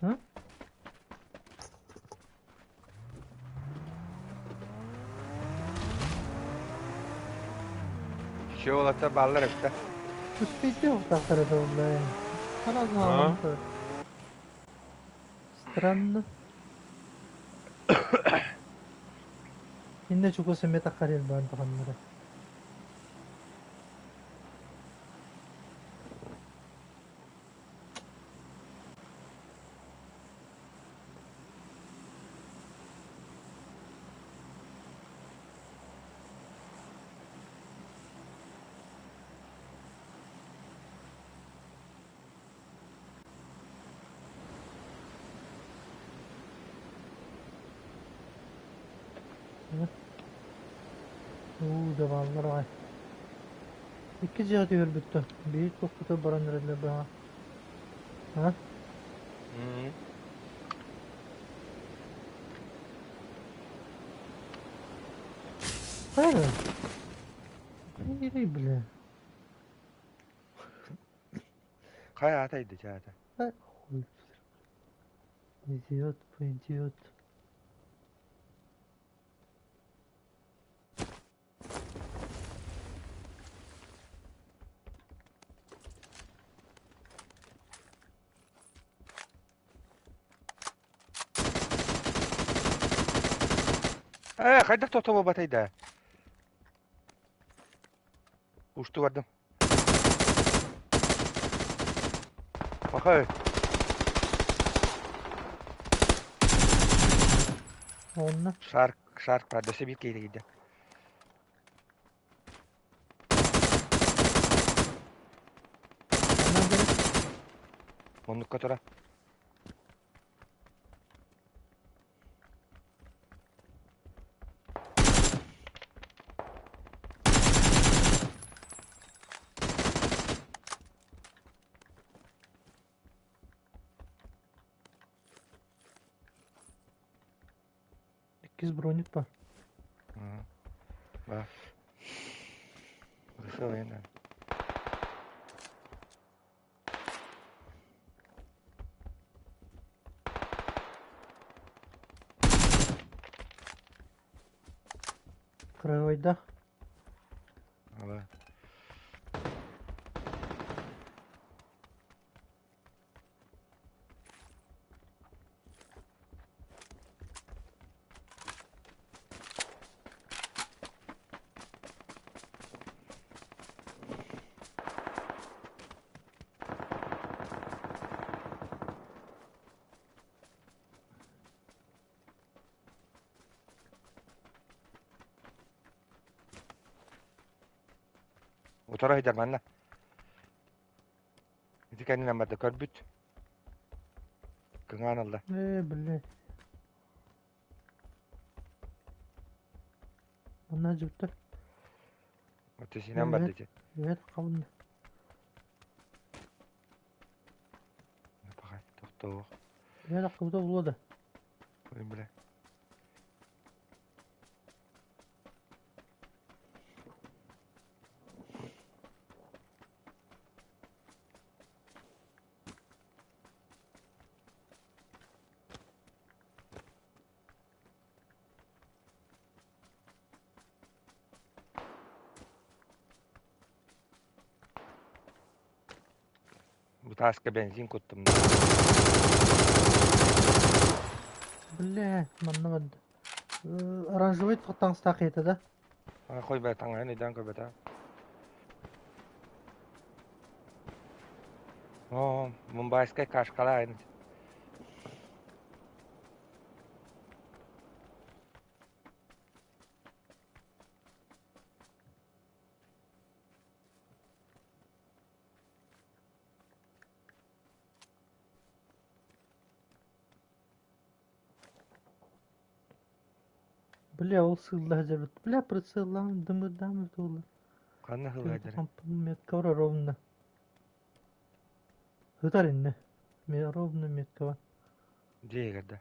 Һы? Еще уолаттар бааллар эбит да. Успейте охтахтара да булла. А? Харазнаалар. Странно. Инне чугас эмиэ таххарыыр баан таханнара. Уу, дьэ бааллар аҕай. Икки дьиэҕэ түһэрбиттэр. Биир тохпуту баран эрэллэр быһа. А? М. Хайа? Ири, бля. Хайа аата чаата. А, хуй. Идиот, пойдет. Ээ, хайдах тохтобо батайда? Усту бардым. Пахай. Онно. Шарк, шарк бар, дөссө биир киһи киирдэ. Онно били. Оннукка тура. Иккис броник бар. Бар. Вышел Кырыйдах. Ала. Утара сылдьар манна. Ити кэннинэн барда көрбүт. Кыҥаан ылла. Ээ, блядь. Манна дьүттэ. Өтөсүнэн барда Эбэт, ити. эбэт хабынна. Пахай, тохтоо. Эбэт аккыбыта булуо да. Ой, бля. Бу тааска бензин куттум. Бля, манна барда. Оранжевый таҥастаах ийэтэ да? Хой бля, таҥаһын өйдөөн көрбөтө. О, мумбайскай кашкалаа ин. Бля, ол сыылла сылдьабыт. Бля, прицеллаан дымырдаан буолла. Ханна сылдьар? Метка ровно. Ытар иннэ. Ровно меткаҕа. Дьиэ да.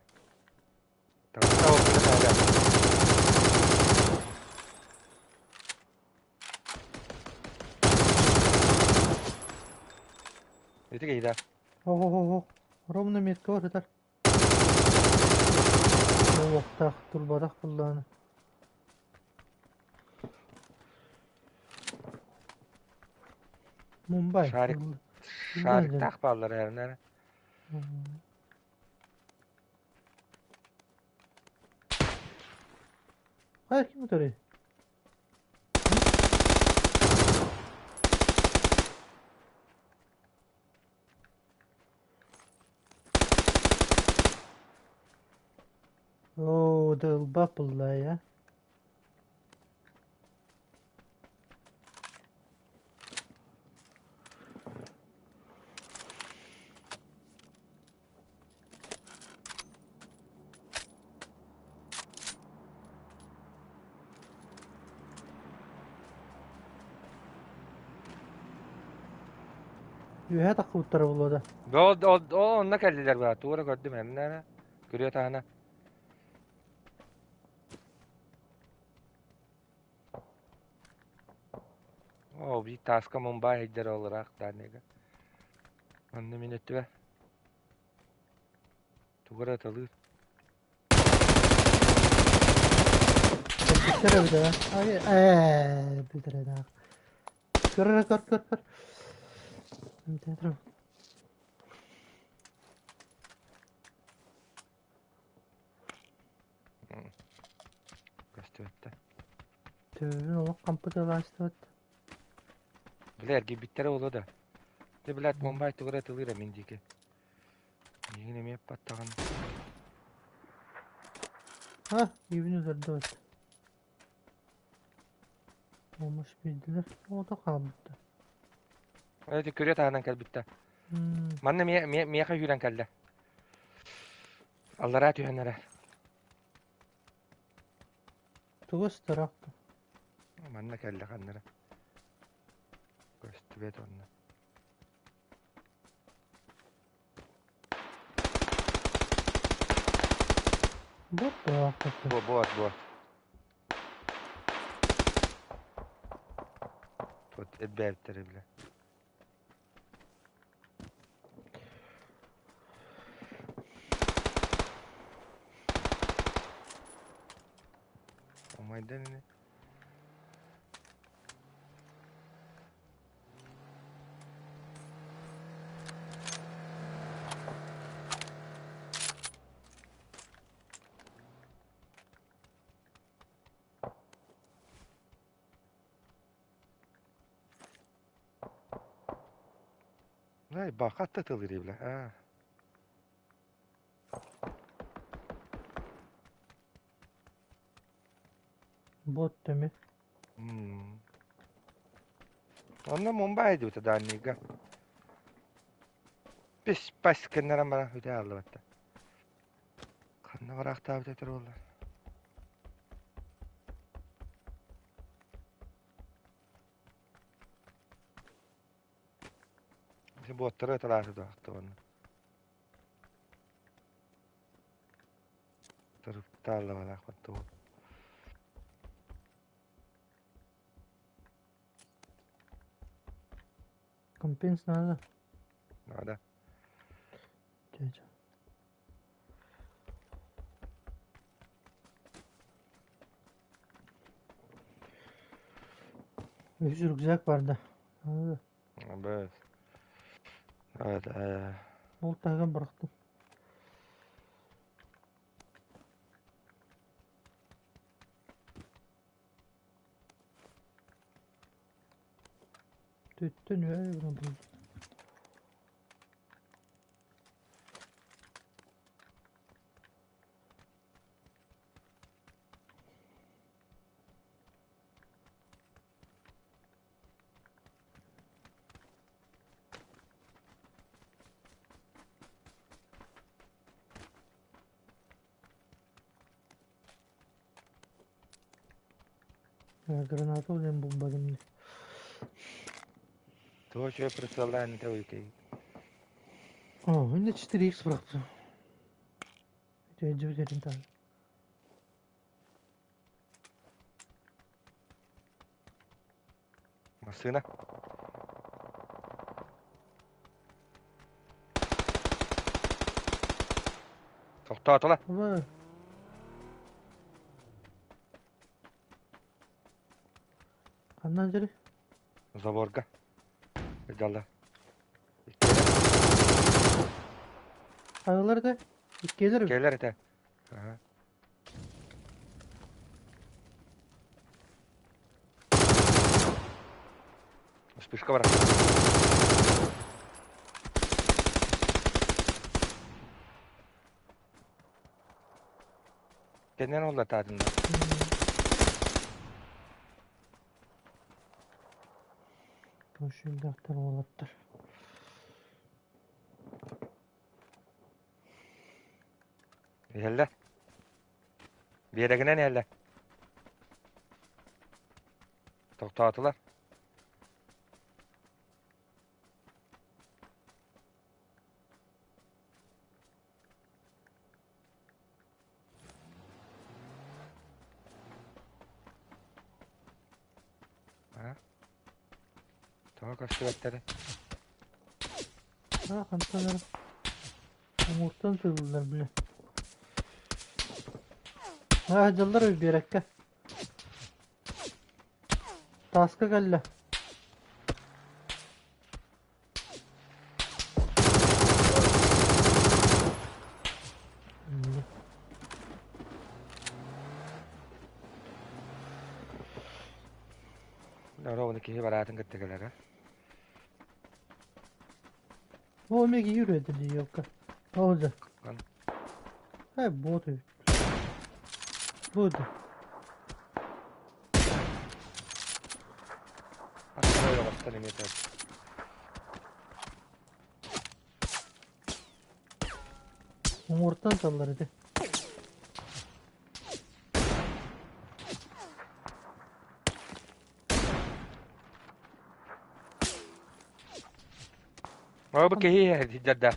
Таҥаста ол Ити киһи да. Оһ-оһ-оһ, ровно меткабар сытар. Буолуохтаах, турбатах буоллаҕына. Мумбай. Шарик, шариктаах бааллар эрэ. Хайа ким утарый? Оо, дылба пыллая. Үөһэ таххыбыттара буолуо да. Ол, ол, ол онно кэллилэр баа, туора көрдүм эмнэ күрүө таһына. Оо, биир тааска Мумбай өйдөр ол ыраах даанныга. Онно мин өттүбэр. Тугу эрэ ыталыыр. Кэлбиттэр эбит ээ. Ай, ээ, бүтэрэ Көр эрэ, көр, көр, көр. Көстүбэттэ. Төбөбүн олох хампыталаастыбат. Бля, эргийбиттэрэ буолуо да. Ты, блядь, Мумбай тугу эрэ ытылыыр мин диэки. Миигин эмиэ баттаҕын. А, ибин утардыбыт. Омуш биэрдилэр. Оҕото хаалбыттар. Эти күрүө таһынан кэлбиттэр. Манна миэхэ үүрэн кэллэ. Аллараа түһэн эрэр. Тугу ыстарах? Манна кэллэ ханнара. Көстүбэт онно. Бот Бу бот бот. Тут эбээттэр бile. Умайдан ини. Ай, баха тытылыр бile. А. Бот дemi. Онно Мумбай диэбитэ даанньыга. Пис пас гыннаран баран үтэ ааллыбатта. Ханна бараахтаабыт этэр буолла. Буоттары ыталааты туохтуонна. Туруктааллабалаах тугу. Компенс надо. Надо. Дядя. Үс рюкзак бар да. Надо. Evet. Evet. Ол таһыгар бырахтым. Төттөн үө гынан булдум. Граната диэн булбатым дии. Туох үчүгэй прицеллаан этэ уйкэй. О, инде 4x бырахтым. Үтүөдьүбүт этин таһын. Массыына. Тохтоотула. Ама. Ханна дьэри? Заборга. Дьалла. Хайалар да? Иккиэлэр. Келер этэ. Ага. Вспышка бар. Кэннен олла таатында. Көшүлдәхтер уолаттар. Иһэллэ. Биэрэгинэн иһэллэ. Тохтоотулар. А? Тоҕо көстүбэттэрэ? А, хантан эрэ Уҥуортан сыыллар бile. Аа, дьаллар биэрэккэ. Тааска кэллэ. Ровно киһи бараатын кытта кэлэр а? О, эмиэ киһи үрүөтэ дии елка. Ол да. Кан. Ай, бот эбит. Бу да. Аттара ойоҕостон эмиэ төр. Уҥуортан саллар этэ. О, бу киһи дьарда.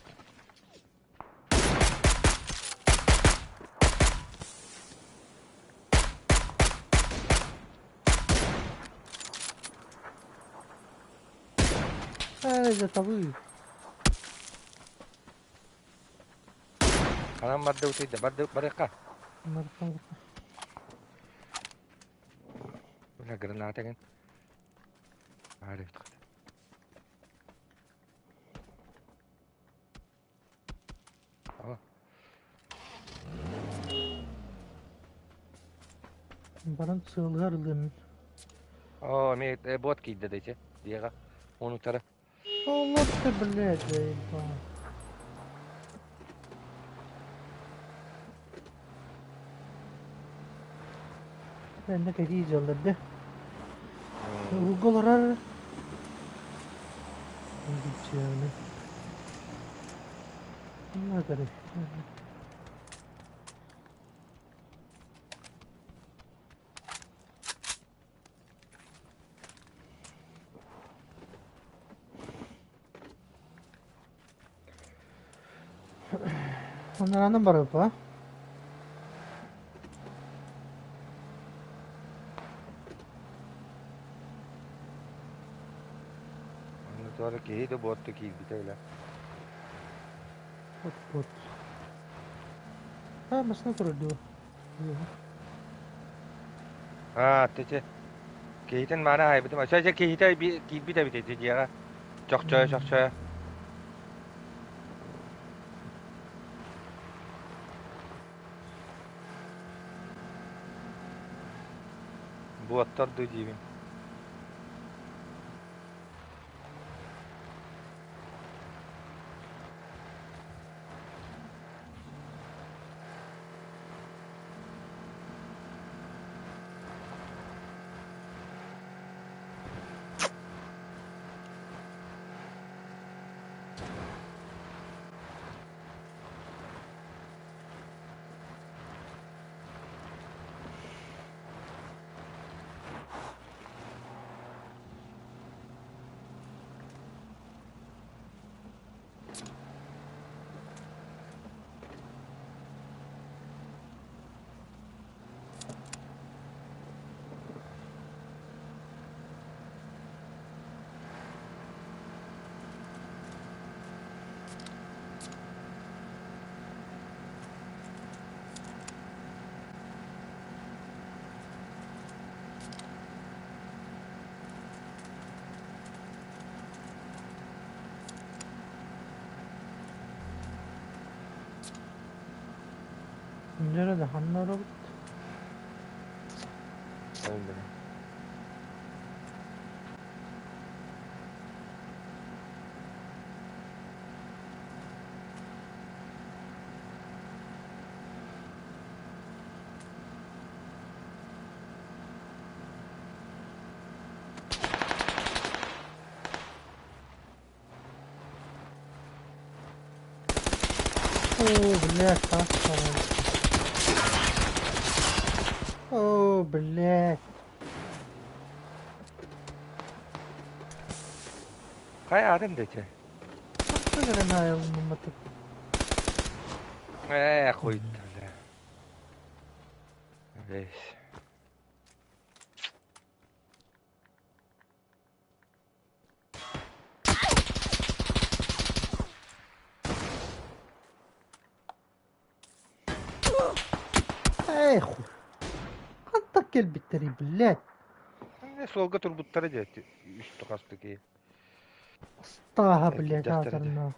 Ээ, дьэ табыы. Анан барды утуйда, барды барыахха. Барыахха. Бля, граната гын. Ариф. Баран сыалыгар ылыам. Оо, эмиэ бот киирдэ да ити диэҕэ. Уон утары. Олох ты, блядь, заебал. Эннэ кэтии дьаллар да. Уругга олорор. Диччиэни. Надо. Анараанан барыппа. Онно туора киһи да буотта киирбитэ бile. Вот вот. А, машина турар дуо? Аа, тече. Киһитин маана аһайбытым. Өсө киһитэ киирбит эбит ити дьиэҕэ. Чохчойо, чохчойо. Буоттар дуу диибин. Дьэ да ханна олоробут? Öldüm. О, блядь, так О, блядь. Хайа атын дече. Ханна Ээ, хуйта, бля. Весь. Эй, хуй. Хантан кэлбиттэрий, блядь? Не суолга турбуттара дии. Үс тухастык киһи. Астааһа, блядь, Эргийдэхтэрэ дии. аатарна.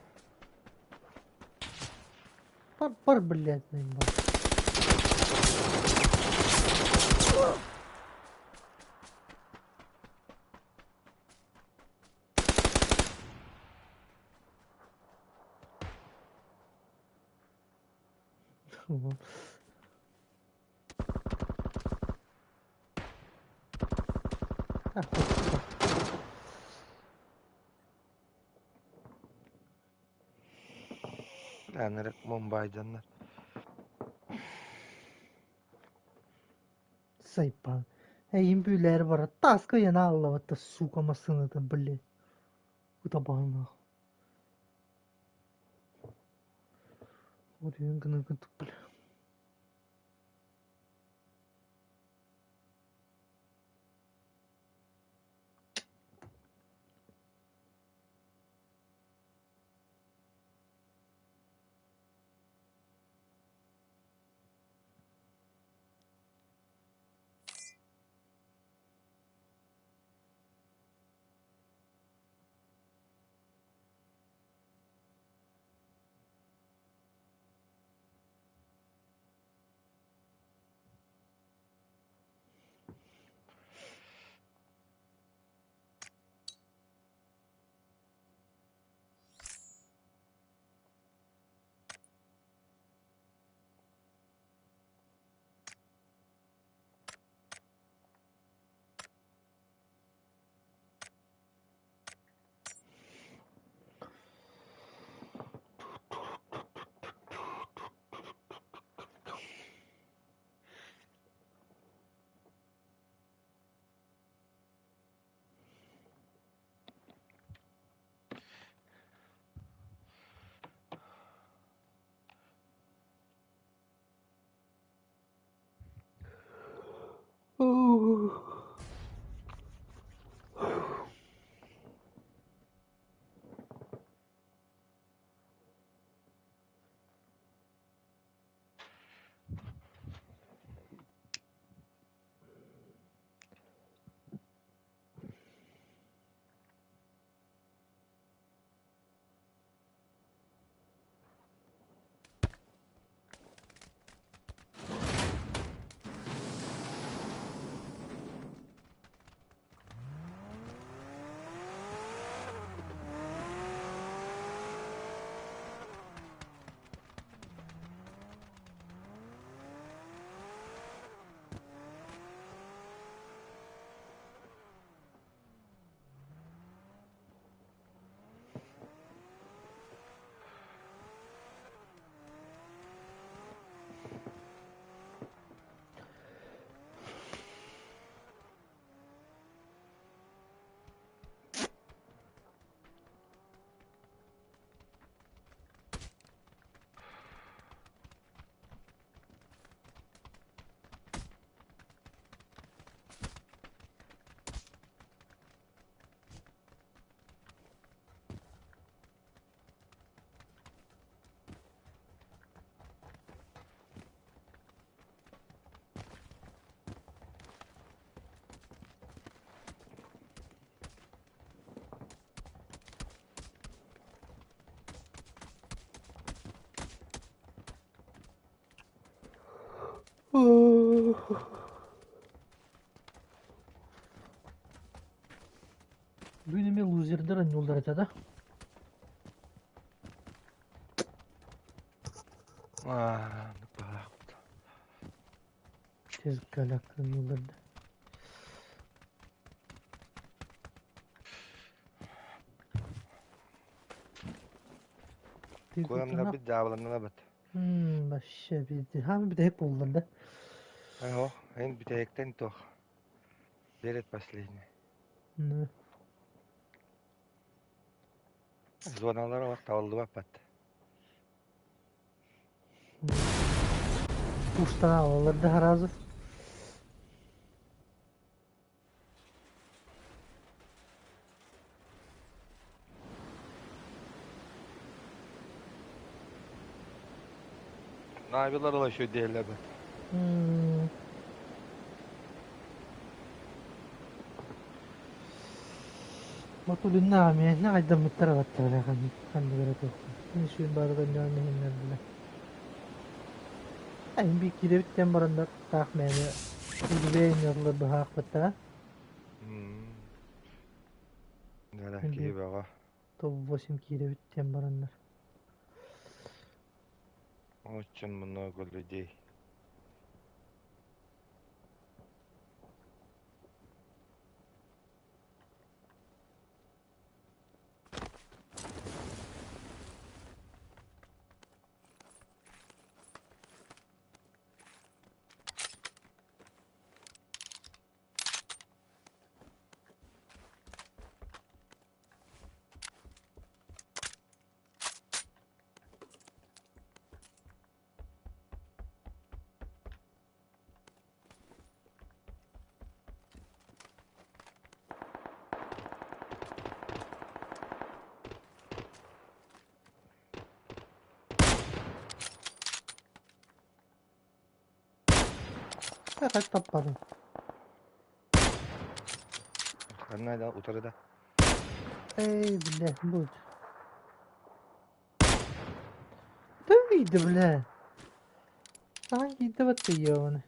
Бар, бар, блядь, наебал. Вот. А, хуй, сука. Ынырык Мумбайданнар. Сайпан. Эй, имбүлэр бара. Таска яна аллавата, сука, массыната, блядь. Утабан нахуй. Вот гына бля. Бүгүн эмиэ лузердар анньыллар этэ да? Аа, баахпыт. Tezgalak анньыллар да. Курамнарбыт дьаабыланнылабыт. Вообще везде. Хаамы бүтэһик буоллар да. Ой, эн бүтэһиктэн туох. Перед последний. Ну. Зоналар олох табыллыбаппат. Устана алалар да сразу. Навилар ыла үчүгэй бат. Мотулунна миэнэ айдаммыттар абаттара ханныгара туохпун. Мин сүүн баарыгар ньоон иһиннэрдилэр. Эн би киирэбиттэн бараннар таах мээнэ үлүбэйин ньорлор быһаахпыттара. Да, киһи бөҕө. Топ-8 киирэбит диэн бараннар. Очень много людей. Хат таппадым. Ханна да утары да. Эй, бля, будь. Да выйди, бля. Саҥа киирдэ батта ёбаный.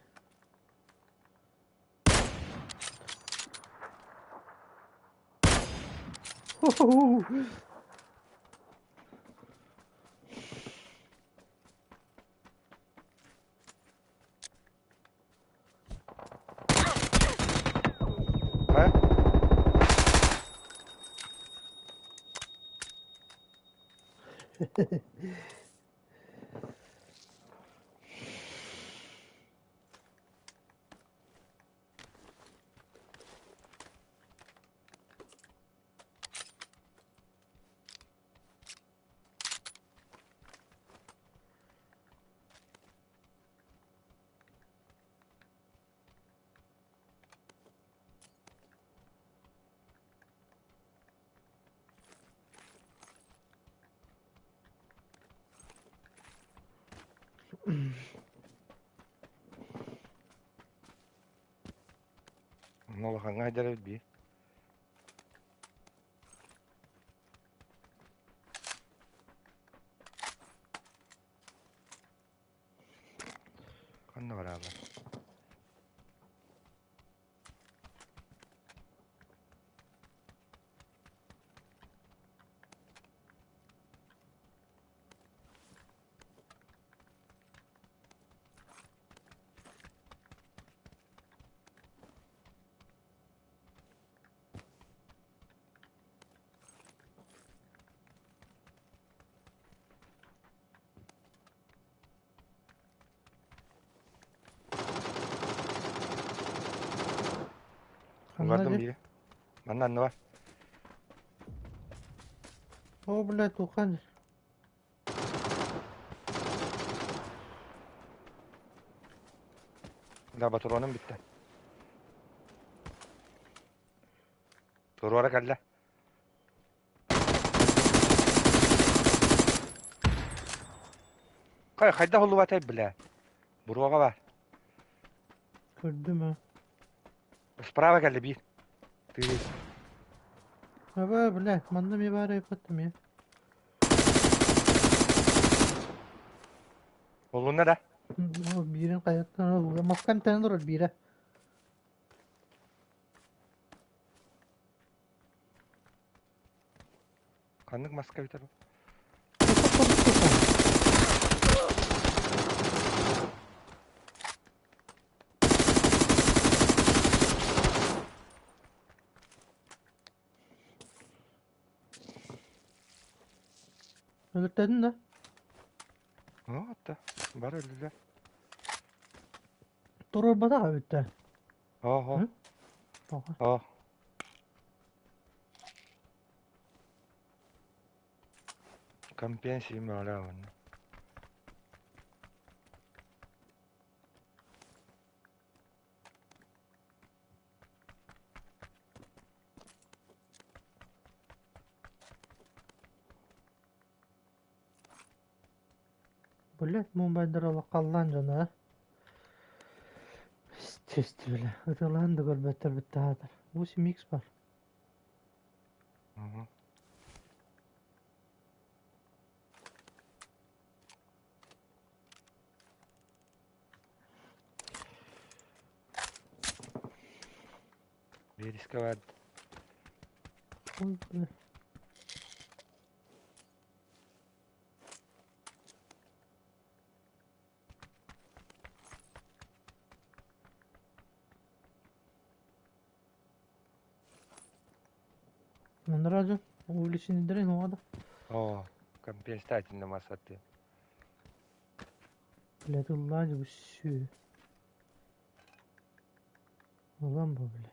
Хо-хо-хо. А? Ну, улахаҥҥа сылдьар эбит дии. Ханна бараалар? Ханна Угардым дии? биири. Манна анны бар. О, блядь, тухан. Да, патроным бүттэ. Туруора кэллэ. Хай, хайдах уллубатай бля? Буруоҕа бар. Көрдүм а. Справа кэллэ биир. Тыы. Аба, блядь, манна ми баар эппэттим я. Олунна да. Биирин хайаттан маска эмтэнэн турар биирэ. Ханнык маска эбитэ бу? Өлөртөдүн да? Оотто, бары өллүлэр. Туруорбатах эбиттэр. Оһо. О. Компенсия мөҕөлөөх Блядь, мумбайдар халлаан дьоно а? Естественно, ытылаан да көрбөттөр бүттэ 8 икс бар. Угу. Вересковать. Ой, бля. Надо увеличение дрын, О, компенсательный масаты. Бля, ты ладил всю. Ламбо, бля.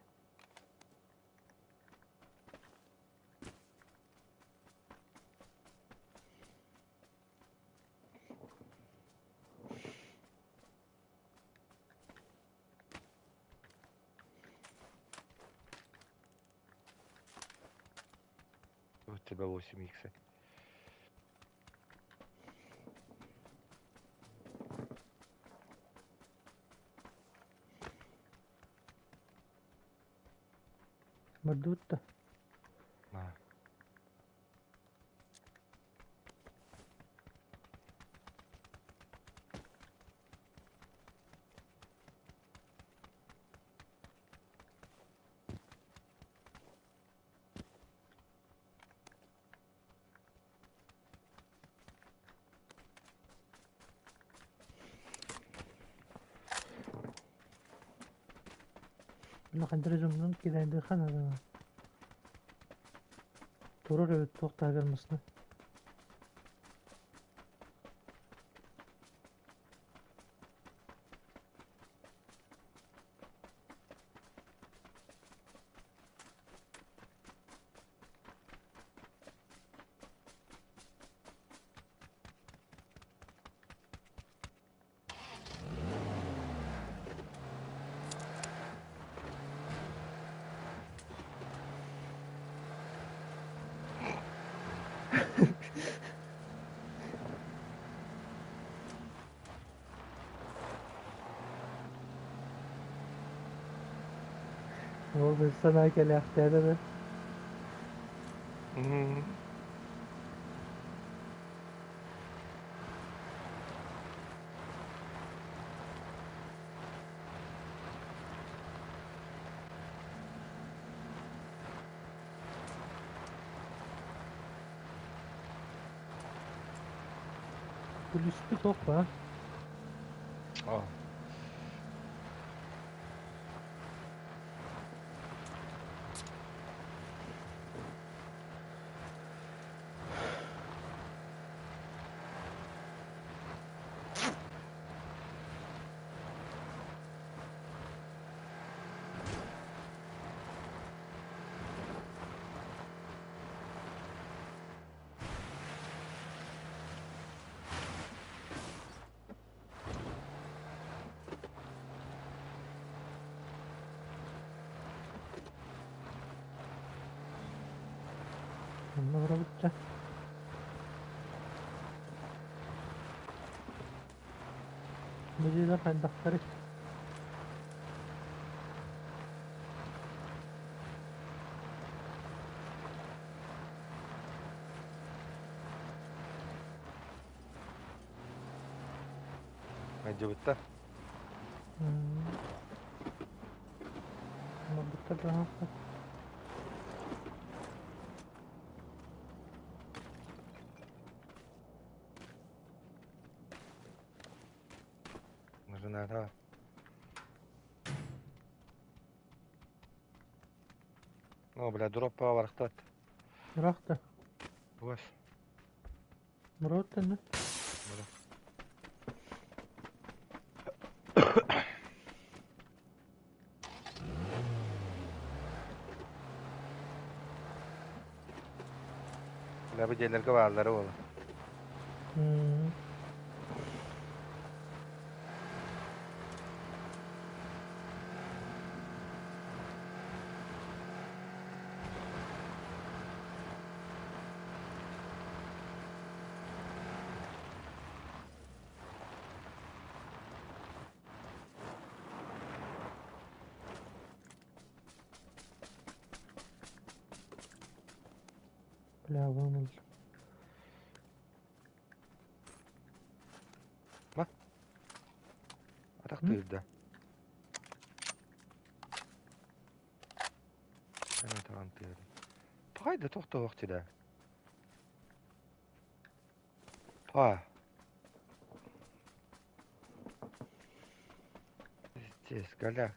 У тебя 8 икс. Мордут-то. А. Бля, кидай хана. Турар эбит туохтаагар масна. Ол санаа кэлээхтээдэ да. Плюспүт опа. О. Онно барабытта. Бу дьиэлэр хайдахтарый? Мэлдьибиттэр. Барбыттар быһаахтар. Граната. О, бля, дроппа барахтат. Ыраахта. Бугас. Муруоттан Бара. Бля, бу дьиэлэргэ бааллара буолар. Бля, вон Атах тыырда. Ана таҕан тыырда. Тоҕайда тохтоох да. Па. Пиздец, голяк.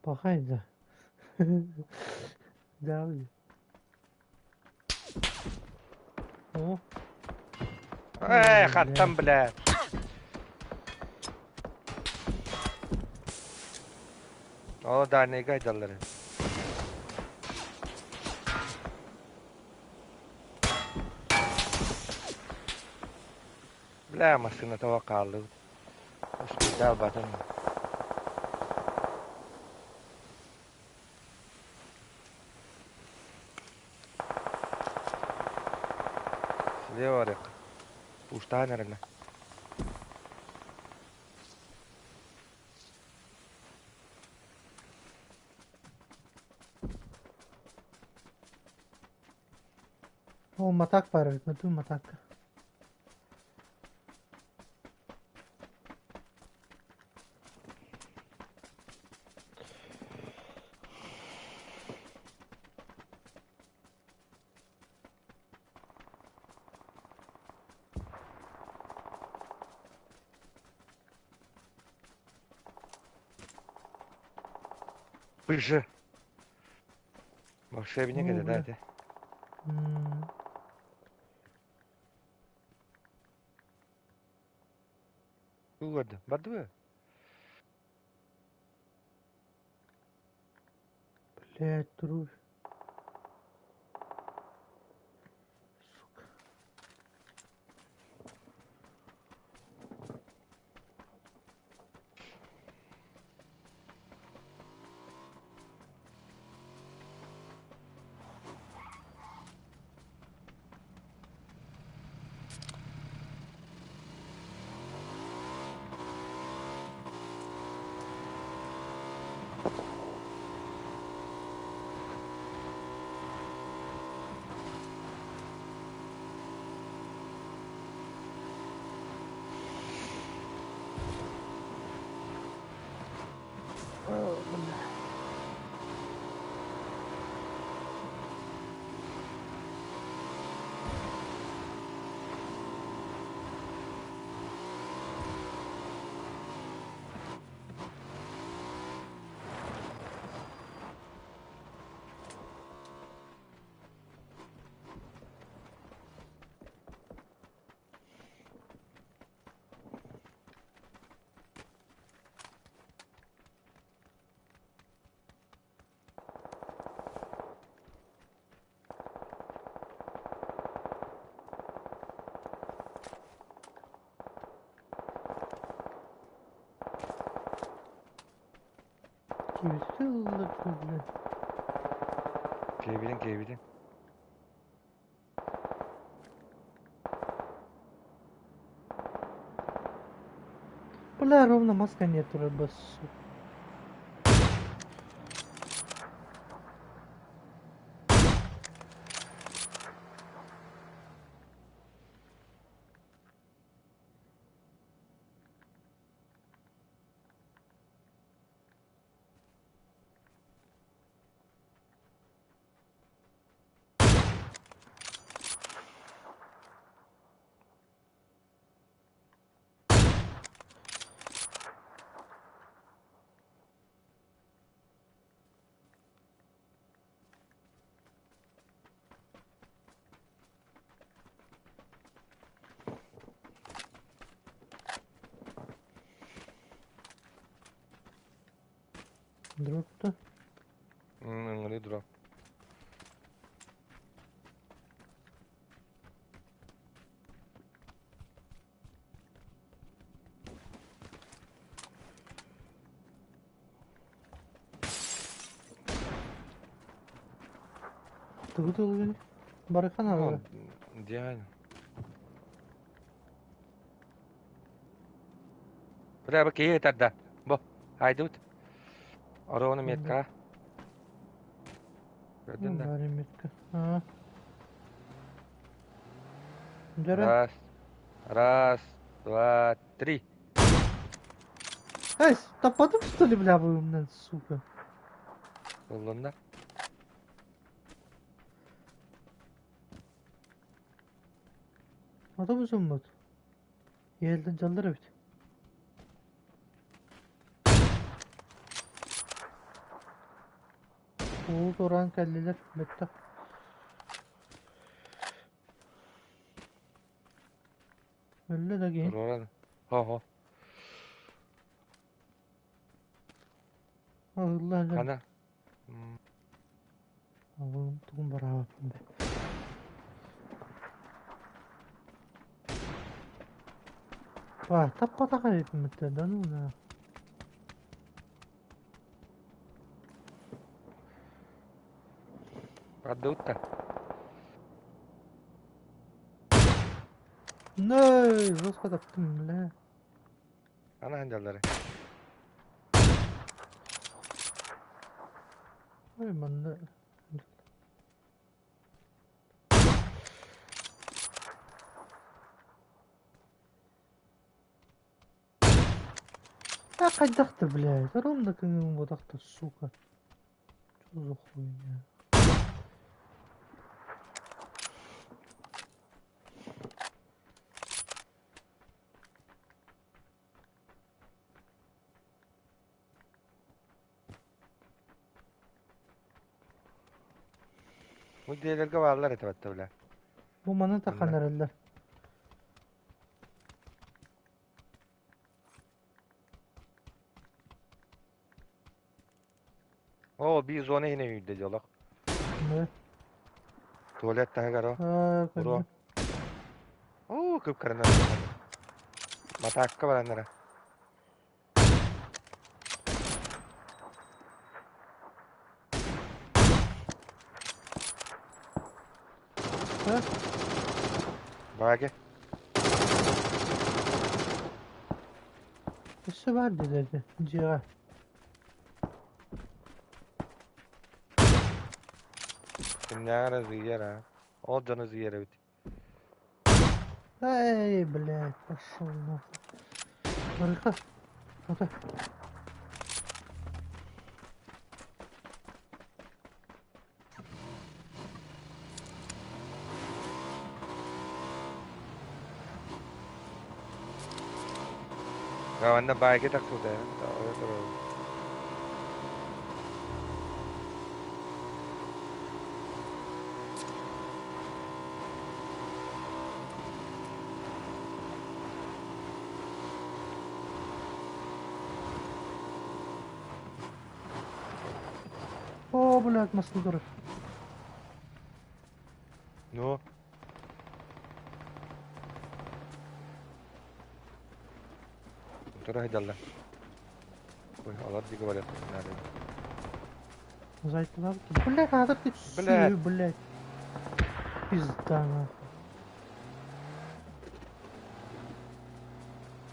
Пахай да. Да. О. Эй, хаттан, бля. О, да, не гайдаллары. Бля, машина того хааллыбыт. Успейдаабатым. Слева барыах. Пуштаан эрэнэ. О, матак баар эбит, матуу матак. Быжы. Волшебник О, это, да, бля. это? Угода. Бардуя. Блядь, тру. Сука. О, бля. Киһи ылла, бля. Киэбитин, киэбитин. Бля, ровно маска нет, рыба, сука. Дропта. Ыҥырыы дроп. Тугу тылгын? Барыхан Ну, ары. диэн. Бля, бу киһи тарда. Бу, хайдыбыт. Орону метка. Көрдүн да. Бары метка. А. Дьэрэ. Раз, раз, два, три. Эй, таппатым что ли, бля, вы, сука? Ыллынна. Ата бузуммут. Елден жаллар эбит. Уу тураан кэллилэр, бүттэ. Өллө да киһи. Туруоран. Хо-хо. Алла Хана. Аллым тугун бараабаппын бэ. Ба, таппатах эбиппин да ну на. Бардыбыт да. Ней, жестко таптым, бля. Ана ханжаллары. Ой, манна. А хайдах-то, блядь, ровно кыңым вот так-то, сука. Что за хуйня? Бу дьиэлэргэ бааллар этэ батта бля. Бу маны тахан Манна. эрэллэр. Оо, биир зона иһинэ үүрдэ дьолох. Да. Туалет таһыгар о. Аа, Уро. көрдүм. Оо, кып-кырана. Матаакка бараннара. А? Бааге. Өссө баар диэти дьиэҕэ. Кимнээҕэр зыйар а. Ол дьону зыйар эбит. Эй, блядь, пошел нахуй. Барыха. Ата. Манна бааге тахсыбыта. О, блядь, масло турар. Ну, тура сылдьаллар. Ой, олор диэки барыахпытын наада. Зайтылар. Блядь, надо ты Блядь. всю, блядь. Пизда нахуй.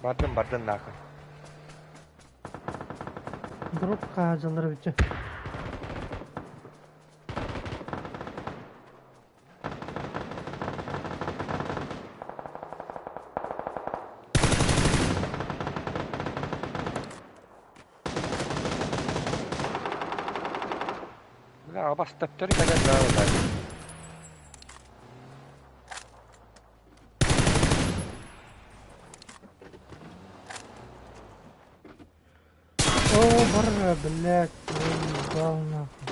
Бардын, бардын нахуй. Дроп хаажалар бичэ. Бля, абас төптөрү кэлэн да да. О, барра, блядь, ебал нахуй.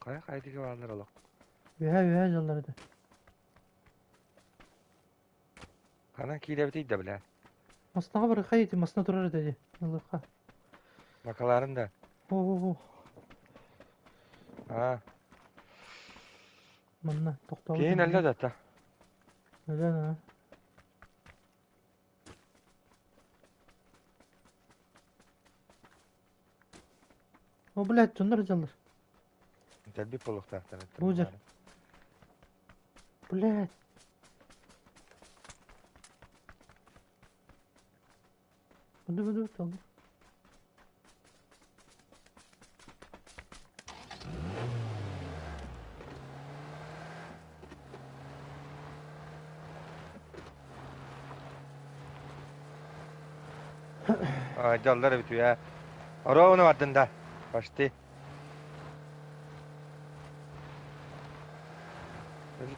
Хайа хайдыга бааллар олох. Үөһэ үөһэ дьаллар этэ. Ханан киирэбитий да бля. Маснаҕа барыхха ити масна турар этэ дии. Ылыахха. Бакаларын да. О-о-о. Аа. Манна тохтообут. Киһин өллө да та. Өлөн аа. О, блядь, дьоннор дьаллар. Дэлби буолуохтаахтар. Бу дьэ. Блядь. Буду, буду, толду. Дьаллар эбит үө. Ровно бардын да. Почти.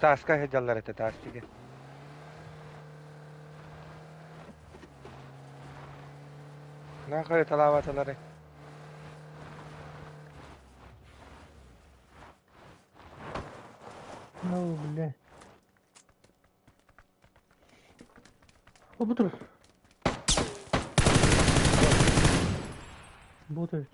Тааска сылдьаллар этэ, таас диэки. Нахуй талаабатылары. Ну, бля. О, бу турар. Бу эбит.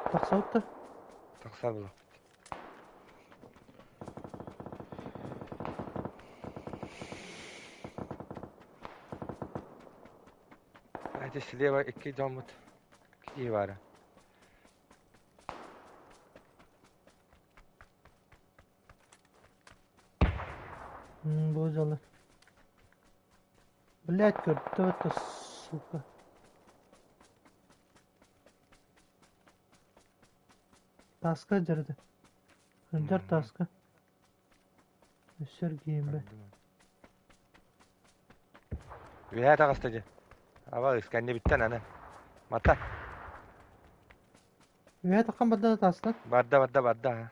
Тахсабыт да? Тахсар була. Эти слева икки дьоммут киһи баара. Бу дьалар. Блядь, кто это, сука? Таска дьарда. Дьар таска. Өссө эргийэн бэ. Үөһээ таҕыста дьэ. Аба кэннибиттэн аны. Мата. Үөһээ таххан барда да таастан. Барда барда барда.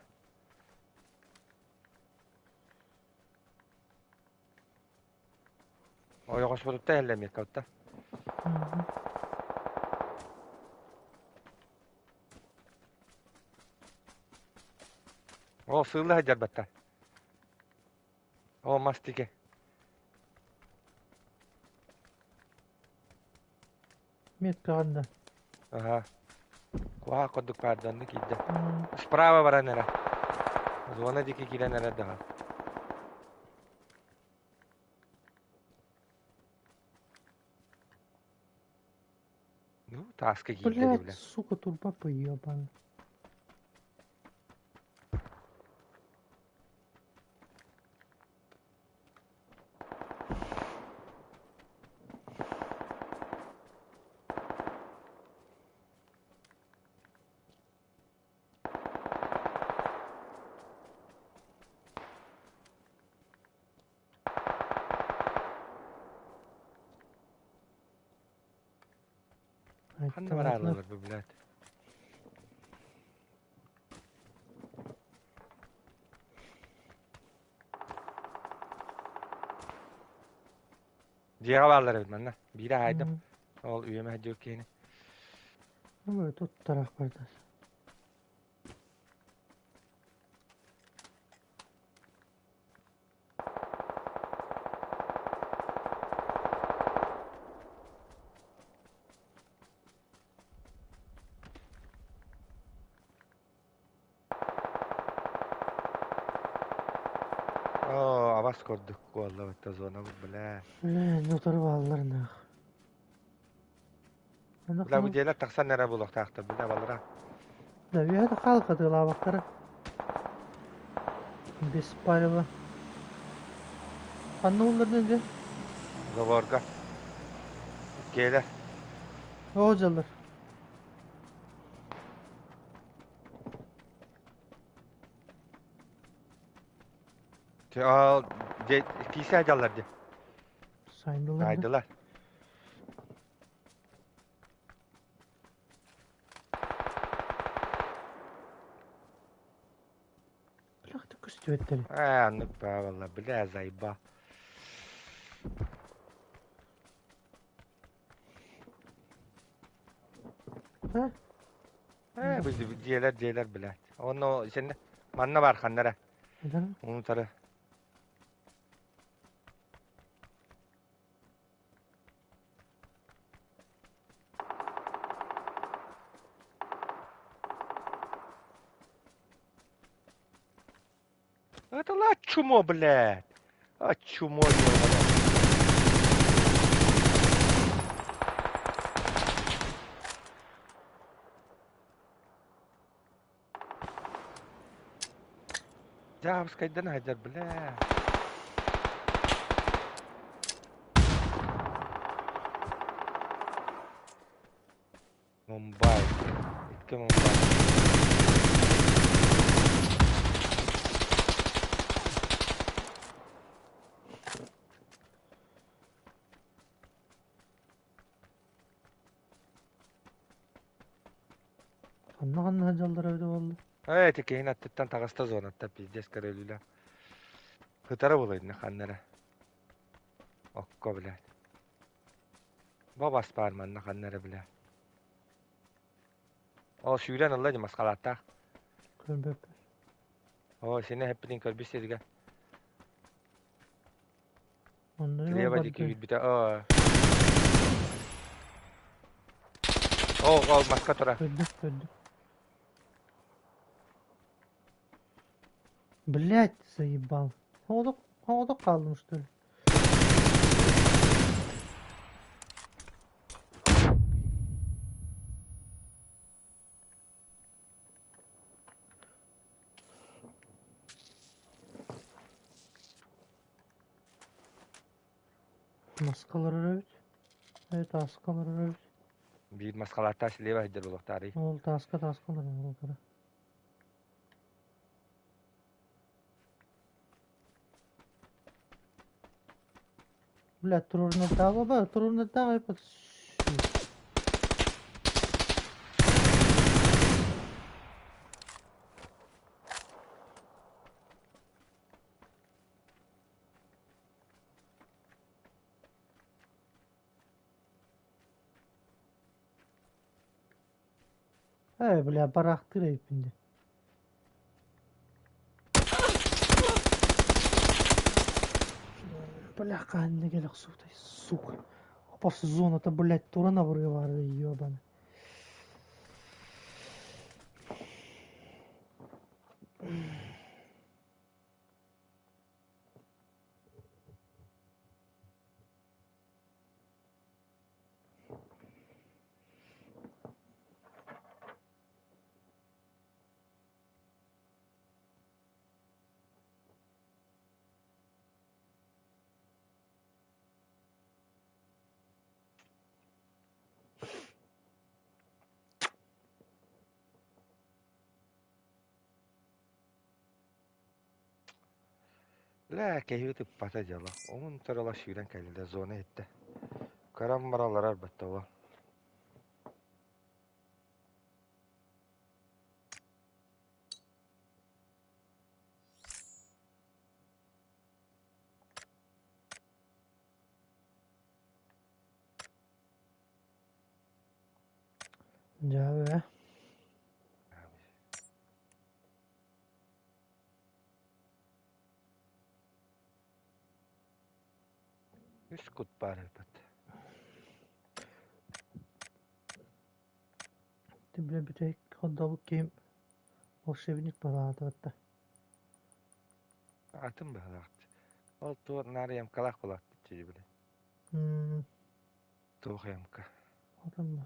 Ойоҕоспутутта иһэллэмиэккэ отта. Оо, сыылла сылдьар батта. Оо, мас тике. Меткаҕын да. Аха. Куһаах курдук паарданны киирдэ. Справа баран эрэ. Зона диэки киирэн эрэ даҕа. Ну, тааска киирдэ Блядь, бля. сука, турба поебана. Ханна бараалалар бу, блядь. Дьиэҕэ бааллар эбит манна. Биирэ аайдым. Ол үйэмэ дьыл киһини. Ну, тут тарах бардас. Оо, абас курдук куоллабыт зонабыт, бля. Бля, утары бааллар нах. Бля, бу дьиэлэр тахсан эрэ буолуохтаахтар, бля, балара. Да, үөһэ хаал хатыылаабаттара. Без палева. Ханна уллардын дьэ? Заборга. Иккиэлэр. О дьаллар. Ал дьэ киисэ дьаллар дьэ. Сайдылар да. Сайдылар. Бляхта көстүбэттэр. Ээ, оннук баа буолла, бля, зайба. Ха? Ээ, бу дьиэлэр, дьиэлэр, блядь. Онно сен манна бар ханнара. Neden? Унутары. Это ла чумо, блядь. А чумо, ёбаное. Дьаабыскайдан сылдьар, бля. Мумбай. Икки Мумбай. Ханна ханна сылдьаллара эбитэ буолла? Ээ, ити киһин аттыттан таҕыста зонаттан пиздец көрөлүүлэ. Кытара буолайна ханна эрэ. Окко, блядь. Бабас баар манна ханна эрэ, блядь. Оо, сүүрэн ылла дии маскалааттаах. Көрбөппүн. Оо, сини эһэппитин көрбүт сиргэ. Онно Слева диэки барды. үүрбүтэ. Оо. Оо, ол маска тура. Көрдüm, көрдüm. Блять, заебал. Havada, havada kaldım что ли? Маскалар эбит. Evet, таскалар эбит. Биир маскалааттаах слева сылдьар буолуохтаарый. Ол таска таскалар олтара. Бля, турурнатааҕы ба, турурнатааҕы айпат. Ээ, бля, бараахтыыр эбиппин дии. Бля, хаанна кэлэ охсубутай, сука. Опас зоната, блядь, туран абырыга ёбаный. Лээ, киһибит ыппата дьоло. Омун турала сүүрэн кэллэ, зона иһиттэ. Көрөн бараллара барбатта уол. Дьэ, ээ. Үс кут баар эбит. Ты, бля, бүтэһик ходдобут киһим волшебник балаатабатта. Атын быһалаах. Ол туох наар ямкалаах буолаахтыт дии били. М, Туох ямка. атын.